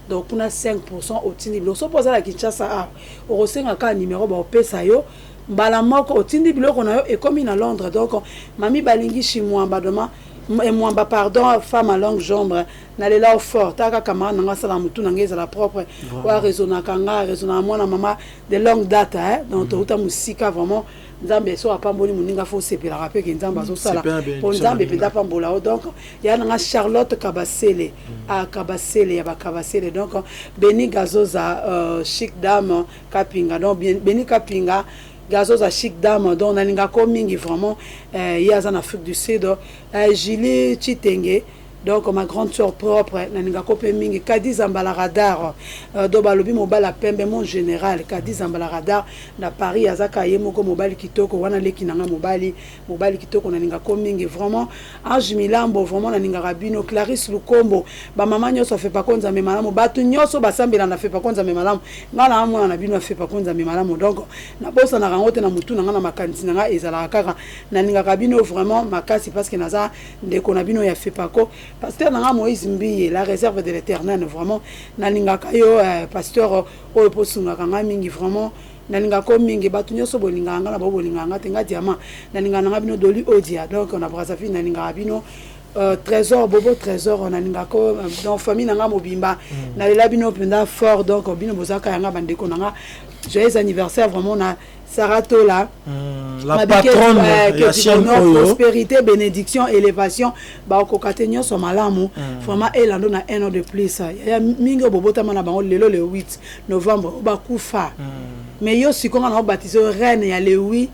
donc kuna 5, otindi biloko. So mpo oza na Kinshasa awa, okosenga kaka numéro baopesa yo, mbala moko otindi biloko na yo, ekomi na Londres. Donc mami balingi Chimwamba doma Mwamba, pardon, femme à longue jambe, nalela o fort. Taka camarade nanga, asala motu na ngai ezala propre, oyo araisonnaka nga, araisonnaka mwana mama de longue date, hein? Donc touta mosika. Vraiment, Nzambe so apamboli moninga, fo osepelaka mpe ke Nzambe azosala, mpo Nzambe mpenza apambola o. Donc ya nanga Charlotte Kabasele, a Kabasele ya bakabasele. Donc Beni Gazoza, chic dame Kapinga, donc Beni Kapinga Gazoza, chic dame. Donc nalingako mingi vraiment, ye aza na Afrique du Sud. Julie Chitenge, donc ma grande sœur propre, nalingako mpe mingi. Kadi Zambala Radar, donc balobi mobali pembe, mon général Kadi Zambala Radar na Paris, azaka ye moko mobali kitoko wana, leki nanga mobali, mobali kitoko, nalingako mingi vraiment. Ange Milambo, vraiment nalingaka bino. Clarisse Lukombo, bamama nyonso afepako Nzambe malamu, bato nyonso basambela na Fepako Nzambe malamu, ngai na mwana na bino afepako Nzambe malamu. Donc nabosanaka yango te na motu na ngai, na makanisi na ngai ezalaka kaka. Nalingaka bino vraiment makasi, parce que naza ndeko na bino ya Fepako. Pasteur na ngai Moïse Mbiye, la réserve de l'Éternel, vraiment nalingaka yo, pasteur oyo mpo osungaka ngai mingi. Vraiment nalingako mingi. Bato nyonso bolingaka ngai na bao bolingaka ngai te, ngai Diamant nalingaka nanga bino. Doli Odia, donc na Brazzaville, nalingaka bino. Trésor Bobo Trésor, nalingako. Donc famille na nga mobimba, nalela bino mpenza fort. Donc bino bozalaka yanga bandeko na nga. Joyeux anniversaire vraiment na Sarah Tola. La patronne ya chaîne oyo. Prospérité, bénédiction, élévation, bakokoka te, nyonso malamu. Vraiment elando na un an de plus. Yaya mingi oyo bobotama na bango lelo le 8 novembre, oyo bakufa, mais yo sikoyo nga na obaptise yo reine ya le 8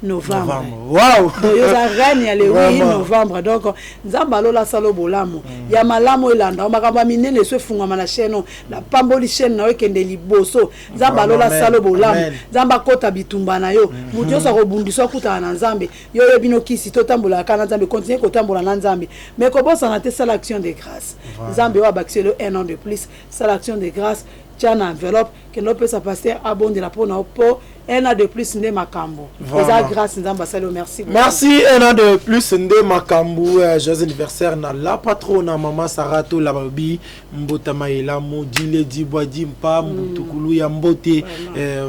novembre. Wow. Donc yo oza reine ya le 8 novembre. Donc Nzambe alola asala bolamu ya malamu, elanda makambo ya minene eso efungwama na chaîne oyo. Napamboli chaîne na yo, ekende liboso. Nzambe alola asala bolamu, Nzambe akota bitumba na yo. Moto nyonso akobundisa, akutana na Nzambe. Yo oyebi no kisi, totambolaka kaka na Nzambe. Continue kotambola na Nzambe, mais kobosana te, sala action de grâce. Nzambe oyo abakisi yo un an de plus, sala action de grâce, tia na enveloppe, kende opesa pasteur abondela mpo na yo, mpo un an de plus nde makambo. Eza grâce Nzambe asali yo. Merci. Merci. Un an de plus nde makambo. Joyeux anniversaire na la patronne mama Sara Tola. Balobi mbotama elamu, dile dibwa dimpa mbutukulu ya mbote.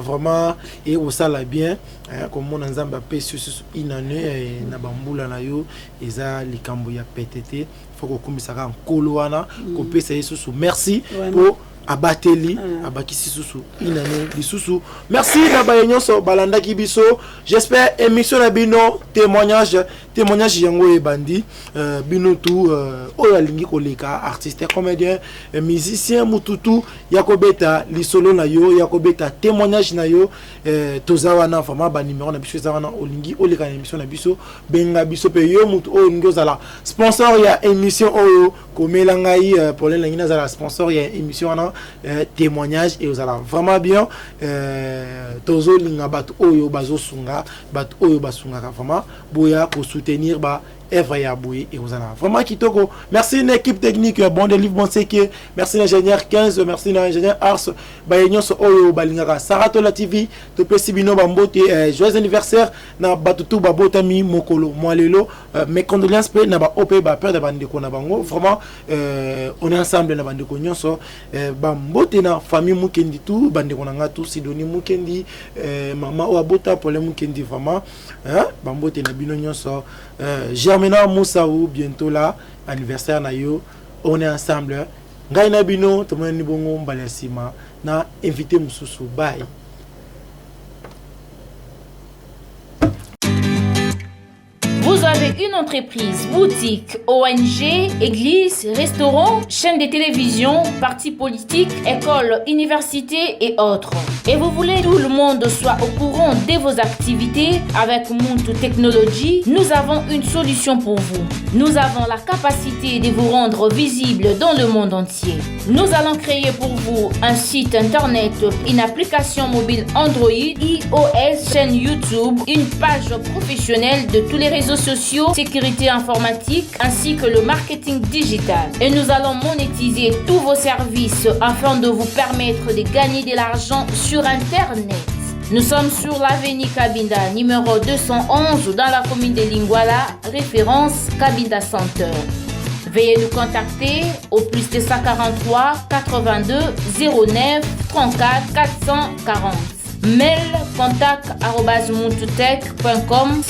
Vraiment e osala bien komona Nzambe apesi susu inane na bambula na yo. Eza likambo ya pete te. Fo kokumisaka Nkolo wana, kopesa ye susu merci mpo abateli, abakisi susu inane lisusu. Merci na baye nyonso balandaki biso. J'espère émission na bino témoignage, témoignage yango ebandi. Bino tu oyo alingi koleka, artiste, comédien, musicien, mututu ya kobeta lisolo na yo, ya kobeta témoignage na yo, toza wana. Vraiment, banuméro na biso eza wana. Olingi oleka na émission na biso, benga biso. Mpe yo mutu oyo olingi ozala sponsor ya émission oyo, komela ngai, problème, nangi nazala sponsor ya émission wana, témoignage, e ozala vraiment bien. Tozolinga bato oyo bazosunga, bato oyo basungaka. Vraiment, boya kosoutenir ba œuvre ya boye ekozala vraiment kitoko. Merci na équipe technique ya Bon Delive Bonseke, merci na ingénieur 15, merci na ingénieur Ars, baye nyonso oyo balingaka Saratola TV, topesi bino bambote. Joyeux anniversaire na bato tu babotami mokolo mwa lelo. Mes condoléances mpe na baoyo mpe baperdre bandeko na bango. Vraiment, on est ensemble na bandeko nyonso. Bambote na famille Mukendi, tu bandeko na nga tu, Sidoni Mukendi, mama oyo abota Paulin Mukendi. Vraiment, hein, bambote na bino nyonso. Germaina Moussaou, bientôt là anniversaire na yo. On est ensemble, ngai na bino, tomonani bongo mbala ya nsima na invité mosusu. Bye. Vous avez une entreprise, boutique, ONG, église, restaurant, chaîne de télévision, parti politique, école, université et autres. Et vous voulez que tout le monde soit au courant de vos activités? Avec Muntu Technology, nous avons une solution pour vous. Nous avons la capacité de vous rendre visible dans le monde entier. Nous allons créer pour vous un site internet, une application mobile Android, iOS, chaîne YouTube, une page professionnelle de tous les réseaux sociaux, sécurité informatique ainsi que le marketing digital. Et nous allons monétiser tous vos services afin de vous permettre de gagner de l'argent sur Internet. Nous sommes sur l'avenue Kabinda, numéro 211, dans la commune de Lingwala, référence Kabinda Center. Veuillez nous contacter au plus 243 82 09 34 440. Mail contact.muntutech.com.